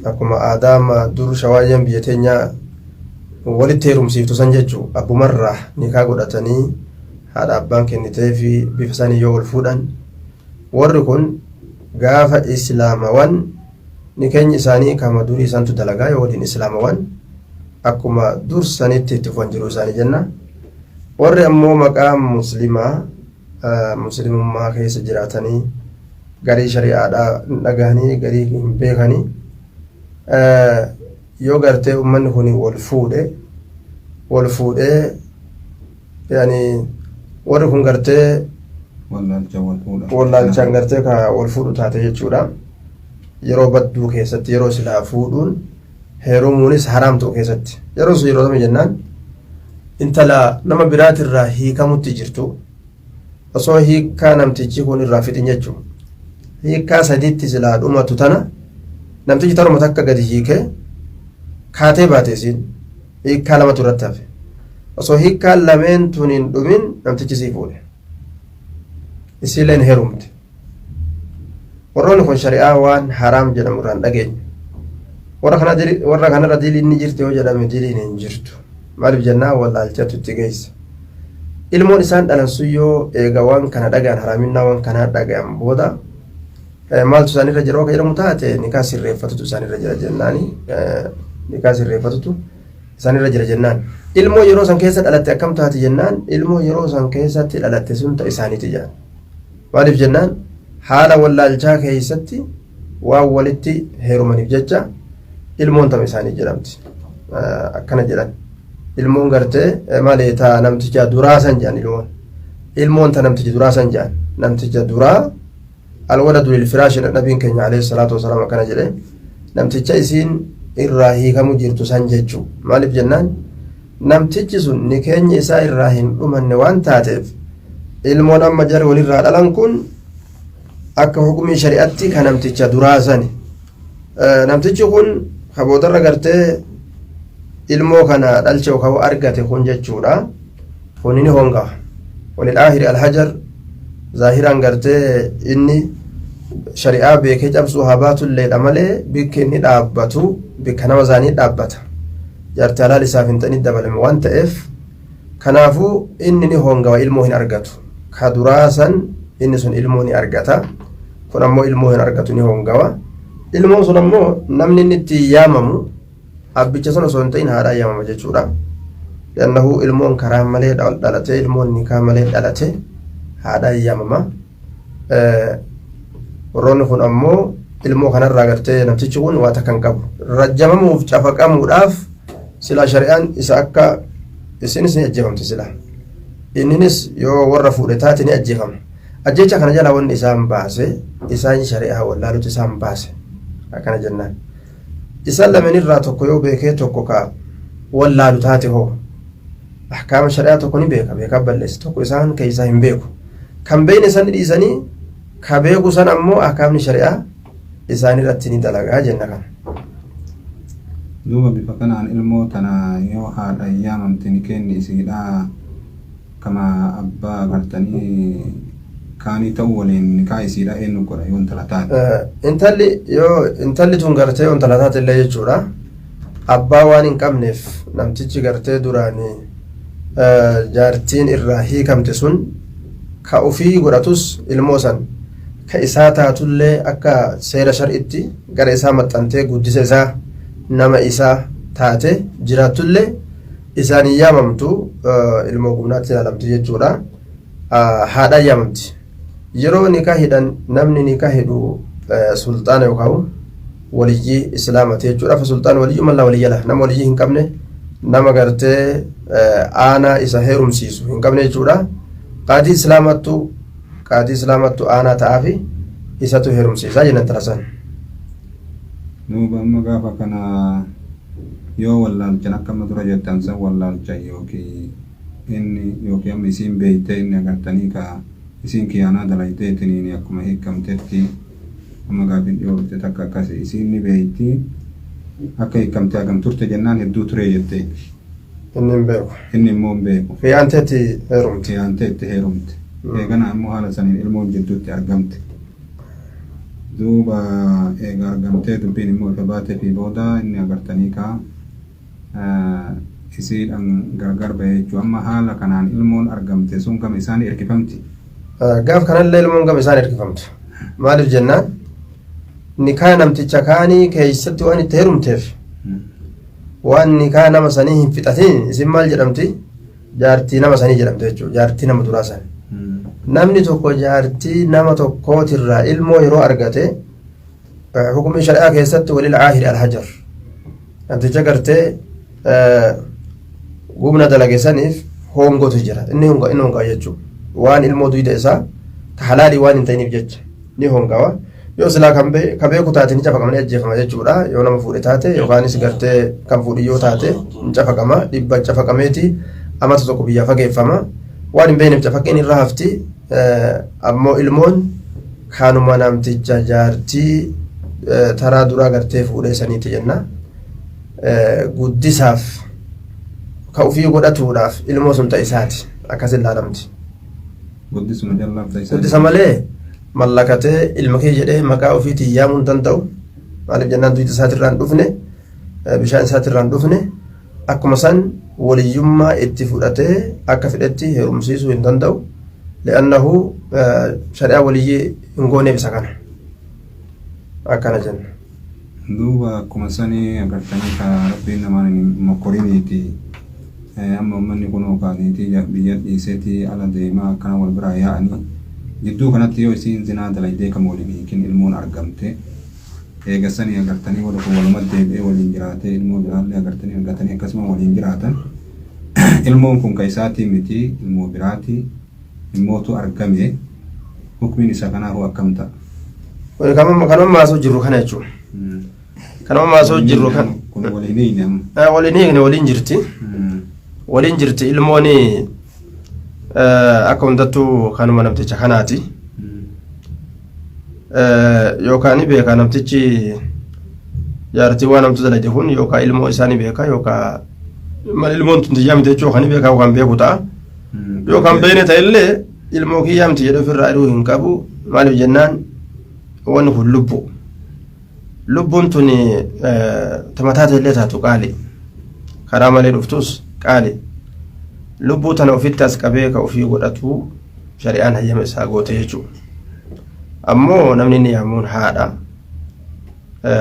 akkuma aadaa amma dur shawaayyeen biyya teenyaa walitti heerumsiiftu san jechuu, abbumarraa nikaa godhatanii haadha abbaan kennitee fi bifa sanii yoo wal fuudhan, warri kun gaafa islaamawan nikeenyi isaanii kama durii santu dalagaa. Yoo waliin islaamawan akkuma dur sanitti itti fufan jiruu isaanii jenna. Warri ammoo maqaa muslimaa muslimummaa keessa jiraatanii garii shari'aadhaa hin dhagahanii, garii hin beekanii, yoo gartee ummanni kun wal fuudhe, wal fuudhee yani warri kun gartee wallaalcha wal fuudha. Wallaalchaan gartee ka wal fuudhu taate jechuudha. Yeroo badduu keessatti, yeroo silaa fuudhuun heerumuunis haraam ta'u keessatti, yeroo sun yeroo tamii jennaan, intala nama biraatirraa hiikamutti jirtu osoo hiikkaa namtichi kun irraa fixin jechuudha. Hiikkaa sadiitti silaa dhumatu tana namtichi taruma takka gadi hiikee kaatee baate, isiin hiikkaa lamatu irratti hafe. Osoo hiikkaan lameen tun hin dhumin namtichi sii fuudhe. Isiileen heerumte. Warroonni kun shari'aa waan haraam jedhamu irraa hin dhageenye. Warra kanarra diliin ni jirti yoo jedhame, diliin hin jirtu. Maaliif jennaan, wallaalchatu itti geessa. Ilmoon isaan dhalan sun yoo eega waan kana dhagayan, haraaminaa waan kanaa dhagayan booda maaltu isaanirra jira akka jedhamu taate, nikaa sirreeffatutu isaanirra jira jennaani. Nikaa sirreeffatutu isaanirra jira jennaan. Ilmoo yeroo san keessa dhalatte akkam taati jennaan, ilmoo yeroo san keessatti dhalatte sun ta isaaniiti jedhan. Maaliif jennaan, haala wallaalchaa keessatti waan walitti heerumaniif jecha ilmoon tama isaanii jedhamti. Akkana jedhan. Ilmoon gartee maali, ta namticha duraa san jedhan ilmoon. Ilmoon ta namticha duraa san jedhan. Namticha duraa الولد للفراش, nabiin keenya عليه الصلاة والسلام akkana jedhe, namticha isiin irraa hiikamu jirtu san jechuu. Maaliif jennaan, namtichi sun ni keenya isaa irraa hin dhumanne waan taateef, ilmoon amma jari walirraa dhalan kun akka hukumii shari'atti ka namticha duraa sani. Namtichi kun ka boodarra gartee ilmoo kana dhalche yookaan argate kun jechuudha. Kun ni hongawa. وللآخر الحجر. Zaahiraan gartee inni shari'aa beekee cabsuu haa baatulleedha malee, bikki inni dhaabbatu bikka nama isaanii dhaabbata. Jaartii halaal isaaf hin ta'in dabalame waan ta'eef, kanaafuu inni ni hongawa, ilmoo hin argatu. Ka duraa san inni sun ilmoo ni argata. Kun ammoo ilmoo hin argatu, ni hongawa. Ilmoon sun ammoo namni inni itti yaamamu abbicha sun osoo hin ta'in haadhaan yaamama jechuudha. لأنه ilmoon karaa malee dhalate, ilmoon nikaa malee dhalate haadhaan yaamama. Warroonni kun ammoo ilmoo kanarraa gartee namtichi kun waa takka hin qabu. Rajjamamuuf cafaqamuudhaaf silaa shari'aan isa akka isinis ni ajjeefamti sila. Inninis yoo warra fuudhe taate ni ajjeefama. Ajjecha kana jala wanni isaan baase isaan shari'aa wallaalutu isaan baase. Akkana jennaan. Isaan lameenirraa tokko yoo beekee tokko ka wallaalu taate hoo, ahkaama shari'aa tokko ni beeka, beekaa balleessa, tokko isaan keessaa hin beeku. Kan beekne san dhiisanii ka beeku san ammoo ahkaamni shari'aa isaan irratti ni dalagaa jenna kana. Duuba bifa kanaan ilmoo tana yoo haadha yaamamte ni kenni isiidha, kama abbaa agartanii kaanii ta'uu waliin nikaa isiidha eenyu godha yoo intala taate? Intalli yoo intalli tun gartee yoo intala taate illee jechuudha. Abbaa waan hin qabneef namtichi gartee duraanii jaartiin irraa hiikamte sun ka ofii godhatus, ilmoo san ka isaa taatullee, akka seera shar'itti gara isaa maxxantee guddisa isaa nama isaa taate jiraattullee isaan hin yaamamtu, ilmoo gumnaatti ilaalamti jechuudha. Haadhaan yaamamti. Yeroo nikaa hidhan namni nikaa hidhu sulxaana yookaan waliyyii islaamati jechuudha. Fa sulxaan waliyyuu mallaa waliyya laha, nama waliyyii hin qabne, nama gartee aanaa isa heerumsiisu hin qabne jechuudha. Qaadii islaamattu Qaadii islaamattu aanaa ta'aafi isatu heerumsiisaa jenna intala san. Duuba amma gaafa kana yoo wallaalchan akka amma dura jettan san wallaalchan yookiin inni yookiin amma isiin beeytee inni agartanii ka isiin kiyaanaa dalayteetiniin akkuma hiikamtetti amma gaafin dhiyoo dhufte takka akkasi isiin ni beeyti akka hiikamte hagam turte jennaan hedduu turee jettee. Inni hin beeku. Inni immoo hin beeku. Fiyaanteetti heerumte. Fiyaanteetti heerumte. Eegana ammoo haala saniin ilmoon jidduutti argamte. Duuba eega argamtee dubbiin immoo ifa baatee fi booda inni agartanii kaa isiidhaan gargar bahee jechuudha. Amma haala kanaan ilmoon argamte sun gama isaanii erkifamti. Gaaf kanallee ilmoon gama isaan erkifamtu. Maaliif jennaan nikaa namticha kaanii keessatti waan itti heerumteef waan nikaa nama sanii hin fixatiin isin maal jedhamti? Jaartii nama sanii jedhamte jechuudha. Jaartii nama duraa san. Namni tokko jaartii nama tokkootirraa ilmoo yeroo argate hukumii shari'aa keessatti walil caahiri alhajar. Namticha gartee gubna dalage saniif hongotu jira. Inni honga inni hongaa jechuudha. Waan ilmoo duyda isaa ta halaalii waan hin ta'iniif jecha ni hongawa. Yoo silaa kan beeku taate ni cafaqama ni ajjeefama jechuudha. Yoo nama fuudhe taate yookaanis gartee kan fuudhi yoo taate ni cafaqama. Dhibba cafaqameeti amata tokko biyyaa fageeffama. Waan hin beekneef cafaqeen irra hafti. Ammoo ilmoon kanuma namticha jaartii taraa duraa gartee fuudhee saniiti jenna. Guddisaaf ka ufii godhatuudhaaf ilmoo sun ta isaati akkas ilaalamti. Guddisuma jallaaf ta isaa. Guddisa malee mallakatee ilma kee jedhee maqaa ofiitiin yaamuu hin danda'u. Maaliif jennaan duyda isaatirraa hin dhufne bishaan isaatirraa hin dhufne akkuma san waliyyummaa itti fudhatee akka fedhetti heerumsiisuu hin danda'u. Li'annahu shari'aa waliyyii hin gooneef isa kana. Akkana jenna. Duuba akkuma sanii agartanii ka rabbiin namaan hin mokkoriniiti. Amma uummanni kunoo ka niitii biyya dhiiseeti ala deemaa akkana wal biraa yaa'anii jidduu kanatti yoo isiin zinaa dalaydee kama waliin hiikin ilmoon argamte eega sanii agartanii warri kun waluma deebi'ee waliin jiraatee ilmoo biraallee agartanii argatanii akkasuma waliin jiraatan ilmoon kun ka isaatii miti ilmoo biraati ilmootu argame hukmiin isa kanaa hoo akkam ta'a? Kuni kanuma maasoo jirru kana jechuudha. Kanuma maasoo jirru kan. Kun waliin hiikne amma. Waliin hiikne waliin jirti. Waliin jirti ilmoon akka hundattuu kanuma namticha kanaati. Yookaan ni beeka namtichi jaartii waan namtu dalage kun yookaan ilmoo isaa ni beeka yookaan mal ilmoon tun tiyyaa miti jechuu kan ni beeka yookaan beeku ta'a. Yookaan beekne ta'ellee ilmoo kiyyaa miti jedhee ofirraa aduu hin qabu maaliif jennaan wanni kun lubbu. Lubbuun tun tamataa ta'ellee taatu qaali. Karaa malee dhuftus qaali. Lubbuu tana ofitti as qabee ka ofii godhatu shari'aan hayyama isaa goote jechuudha. Ammoo namni inni yaamuun haadha.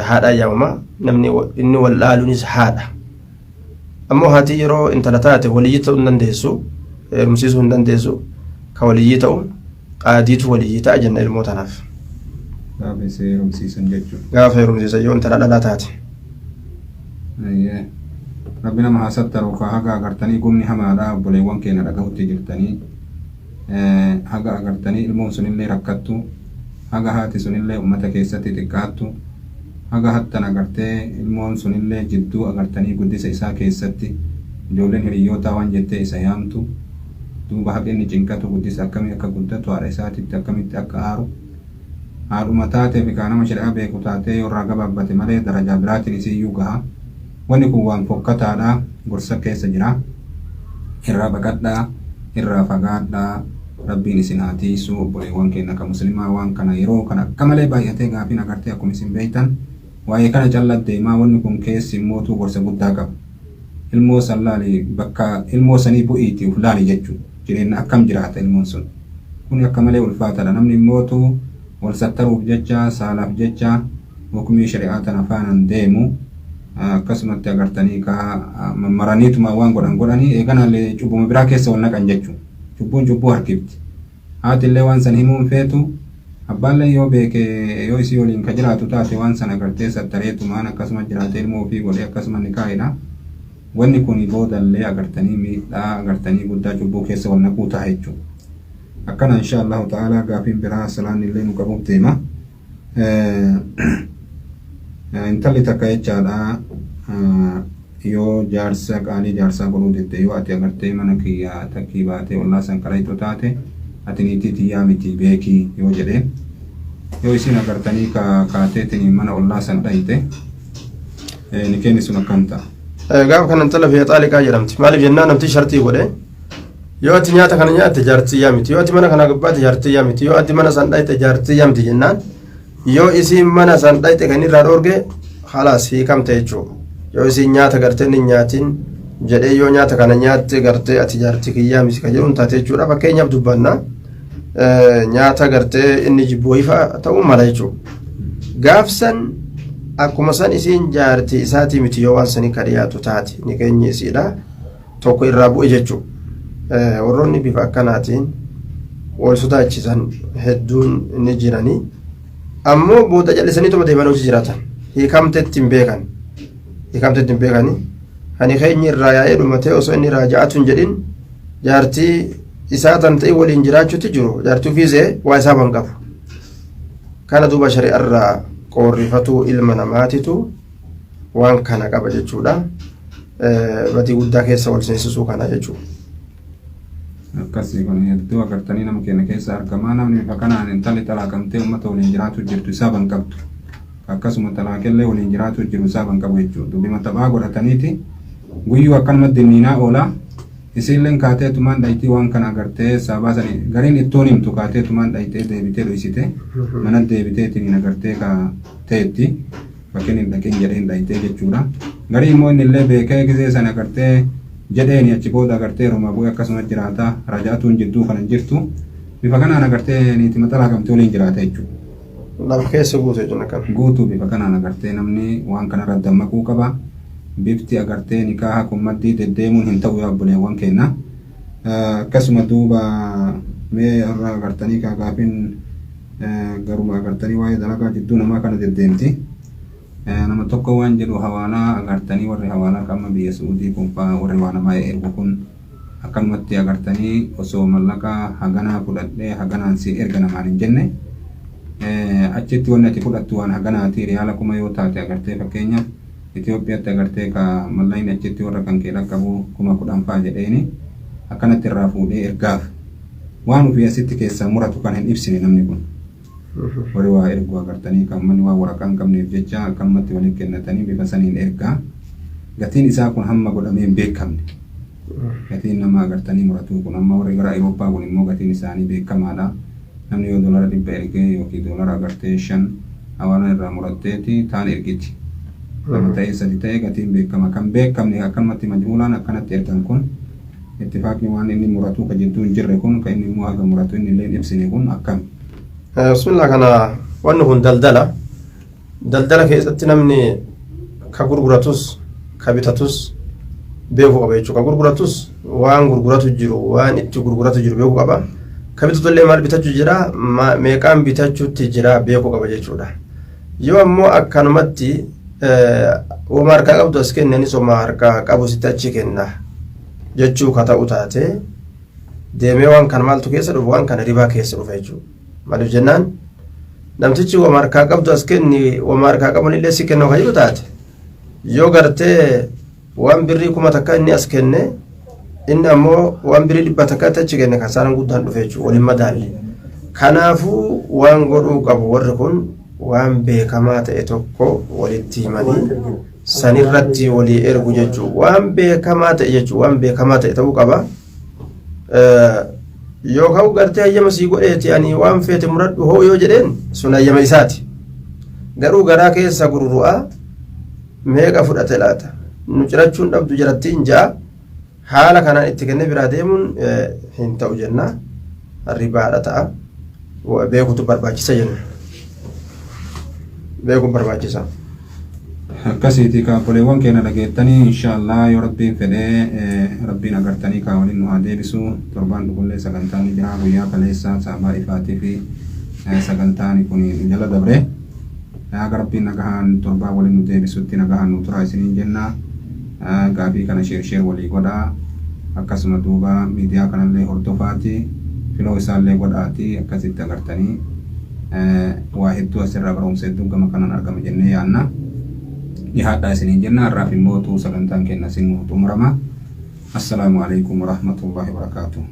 Haadha yaamama. Namni inni wal dhaaluunis haadha. Ammoo haati yeroo intala taate waliyyii ta'uu hin dandeessu. Heerumsiisuu hin dandeessu. Ka waliyyii ta'u qaadiitu waliyyii ta'a jenna ilmoo tanaaf. Gaafa isee heerumsiisan jechuudha. Gaafa heerumsiisan yoo intala dhalaa taate. Rabbi nama haa sattaru ka haga agartanii gumni hamaadha obboleewwan keenya dhagahutti jirtanii haga agartanii ilmoon sunillee rakkattu haga haati sunillee ummata keessatti xiqqaattu haga hattan agartee ilmoon sunillee jidduu agartanii guddisa isaa keessatti ijoolleen hiriyyootaa waan jettee isa yaamtu duuba haqa inni cinqatu guddisa akkamii akka guddatu haadha isaatitti akkamitti akka aaru haadhuma taatee fi kaa nama shari'aa beeku taatee yoo irraa gabaabbate malee darajaa biraatiin isiiyyuu gaha. Wanni kun waan fokkataadha gorsa keessa jira. Irraa baqadhaa, irraa fagaadhaa. Rabbiin isin haa tiisu obboleewwan keenya ka muslimaa waan kana yeroo kana akka malee baay'atee gaafiin agartee akkuma isin beektan waa'ee kana calla deemaa wanni kun keessi immootuu gorsa guddaa qaba. Ilmoo san laali bakka ilmoo sanii bu'iitii uf laali jechuudha. Jireenya akkam jiraata ilmoon sun. Kuni akka malee ulfaataadha. Namni immootuu wal sattaruuf jecha saalaaf jecha hukmii shari'aa tana faanaan deemu akkasumatti agartanii kaa mammaraniituma waan godhan godhanii eeganaallee cubbuma biraa keessa wal naqan jechuudha. Cubbuun cubbuu harkifti. Haati illee waan san himuun feetu abbaallee yoo beeke yoo isii waliin ka jiraatu taate waan san agartee sattareetumaan akkasuma jiraatee ilmoo ofii godhee akkasuma ni kaa'edha. Wanni kun boodallee agartanii miidhaa agartanii guddaa cubbuu keessa wal naquu ta'a jechuudha. Akkana insha Allahu ta'ala gaafiin biraa salaan illee nu qabuuf deema. Intalli takka jechaadha yoo jaarsa qaalii jaarsaa godhuu didde, yoo ati agartee mana kiyya takkii baatee ollaa san kalayxu taate, ati niitii tiyyaa miti beekii yoo jedheen, yoo isin agartanii kaateetiin mana ollaa san dhayite, nikeenni sun akkam ta'a? Gaafa kana intala fi xaaliqaa jedhamti. Maaliif jennaan, namti shartii godhe: yoo ati nyaata kana nyaatte jaartii yaa miti, yoo ati mana kana gabbaate jaartii yaa miti, yoo ati mana san dhayite jaartii yaa miti jennaan, yoo isiin mana san dhayite kan irraa dhoorge, halaas hiikamte jechuudha. Yoo isiin nyaata gartee hin nyaatin jedhee, yoo nyaata kana nyaatte gartee ati jaartii kiyyaa miti kan jedhuun taate jechuudha. Fakkeenyaaf dubbanna, nyaata gartee inni jibbu wayii ta'uu mala jechuudha. Gaafsan akkuma san isiin jaartii isaatii miti yoo waan sanii ka dhiyaatu taate, ni keenyi isiidha tokko irraa bu'e jechuudha. Warroonni bifa akkanaatiin wal sodaachisan hedduun ni jiranii. Ammoo booda jallisanii tuma deeman hojii jiraatan. Hiikamteetti hin beekan. Hiikamteetti hin beekani. Hani keenyi irraa yaa'ee dhumatee osoo inni raaja'atu hin jedhin jaartii isaa tan ta'e waliin jiraachuutti jiru. Jaartii ofiisee waa isaa ban qabu. Kana duuba shari'arraa qoorrifatuu ilma namaatitu waan kana qaba jechuudha. Badii guddaa keessa wal seensisuu kana jechuudha. Akkasii kun hedduu agartanii nama keenya keessa argamaa. Namni bifa kanaan intalli xalaaqamtee uummata waliin jiraatu jirtu isaa ban qabdu. Akkasuma xalaaqellee waliin jiraatu jiru isaa ban qabu jechuudha. Dubbima taphaa godhataniiti guyyuu akkanuma dinniinaa oola. Isiilleen kaateetumaan dhayitii waan kana agartee saabaa sanii gariin ittoon himtu, kaateetumaan dhayitee deebitee dhoysite, mana deebiteetiin agartee ka ta'etti bakkeen hin dhaqin jedheen dhayitee jechuudha. Garii immoo inni illee beekee gizee sana agartee jedheeni achi booda agartee roma bu'ee akkasuma jiraata, rajaatuun jidduu kana jirtu bifa kanaan agartee niitii maxalaa qabtee waliin jiraata jechuudha. Lafa keessa guutu jechuun akkana. Guutuu bifa kanaan agartee namni waan kanarra dammaquu qaba. Bifti agartee nikaaha kun maddii deddeemuun hin ta'u, yaa obboleewwan keenya. Akkasuma duuba mee irraa agartanii gaafin garuma agartanii waa'ee dalagaa jidduu namaa kana deddeemti. Nama tokko waan jedhu, hawaalaa agartanii warri hawaalaa qaama biyya Su'uudii kun fa'aa, warri waa namaa ergu kun akkanumatti agartanii osoo mallaqa haganaa fudhadhee haganaan si erga namaan hin jenne, achitti wanni ati fudhattu waan haganaati, riyaala 1000 yoo taate agartee fakkeenyaaf Itoophiyaatti agartee ka mallaqni achitti warra kan kee dhaqqabu 10,000 fa'a jedheeni akkanatti irraa fuudhee ergaaf, waan ofii asitti keessaa muratu kan hin ibsine namni kun. Warri waa ergu agartanii kan manni waan waraqaa hin qabneef jecha akkanumatti waliin kennatanii bifa saniin ergaa. Gatiin isaa kun hamma godhamee hin beekamne. Gatiin nama agartanii muratu kun, amma warri gara Awurooppaa kun immoo gatiin isaanii beekamaadha. Namni yoo dolara 100 ergee yookiin dolara agartee 5 hawaalaan irraa muratteeti taan ergiti. Lama ta'ee sadi ta'ee gatiin beekama. Kan beekamne akkanumatti majhuulaan akkanatti ergan kun, ittifaaqni waan inni muratu ka jidduu hin jirre kun, ka inni immoo haga muratu inni illee hin ibsine kun akkami? Bismillah, kana wanni kun daldala. Daldala keessatti namni ka gurguratus ka bitatus beekuu qaba jechuudha. Ka gurguratus waan gurguratu jiru, waan itti gurguratu jiru beekuu qaba. Ka bitatullee maal bitachuu jira, meeqaan bitachuutti jira beekuu qaba jechuudha. Yoo ammoo akkanumatti wama harkaa qabdu as kennanis wama harkaa qabu sitti achi kenna jechuu ka ta'u taate, deemee waan kana maaltu keessa dhufu? Waan kana ribaa keessa dhufa jechuudha. Maaliif jennaan, namtichi wama harkaa qabdu as kenni, wama harkaa qaban illee si kenna kan jedhu taate, yoo gartee waan birrii 1000 inni as kenne, inni ammoo waan birrii 100 achi kenne, kan isaan guddaan dhufe jechuudha, waliin madaalle. Kanaafuu waan godhuu qabu warri kun waan beekamaa ta'e tokko walitti himanii sanirratti walii ergu jechuudha. Waan beekamaa ta'e jechuudha, waan beekamaa ta'e ta'uu qaba. Yookaan gartee hayyama sii godheeti, ani waan feete muradhu hoo yoo jedheen, sun hayyama isaati. Garuu garaa keessa gurguru'aa meeqa fudhate laata? Nu cirachuun dhabdu jarattiin ja'a. Haala kanaan itti kennee biraa deemuun hin ta'u jenna. Ribaadha ta'a. Beekutu barbaachisa jenna. Beekuun barbaachisa. Akkasiiti kaabboleewwan keenya, dhageettanii. Inshaallah yoo rabbiin fedhee, rabbiin agartanii kaa waliin nu haa deebisu. Torbaan dhufullee sagantaan ni jira. Guyyaa kaleessa saabaa ifaatii fi sagantaan kun jala dabre. Haga rabbiin nagahaan torbaan waliin nu deebisutti nagahaan nu tura isiniin jenna. Gaafii kana share share walii godhaa. Akkasuma duuba miidiyaa kanallee hordofaati. Filoo isaallee godhaatii akkasitti agartanii waa hedduu asirraa barumsa hedduu gama kanaan argama jennee yaanna. Dhihaadhaa isiniin jenna har'aaf immoo sagantaan keenya isin xumurama. Assalaamu alaikum warahmatullahi wabarakaatuh.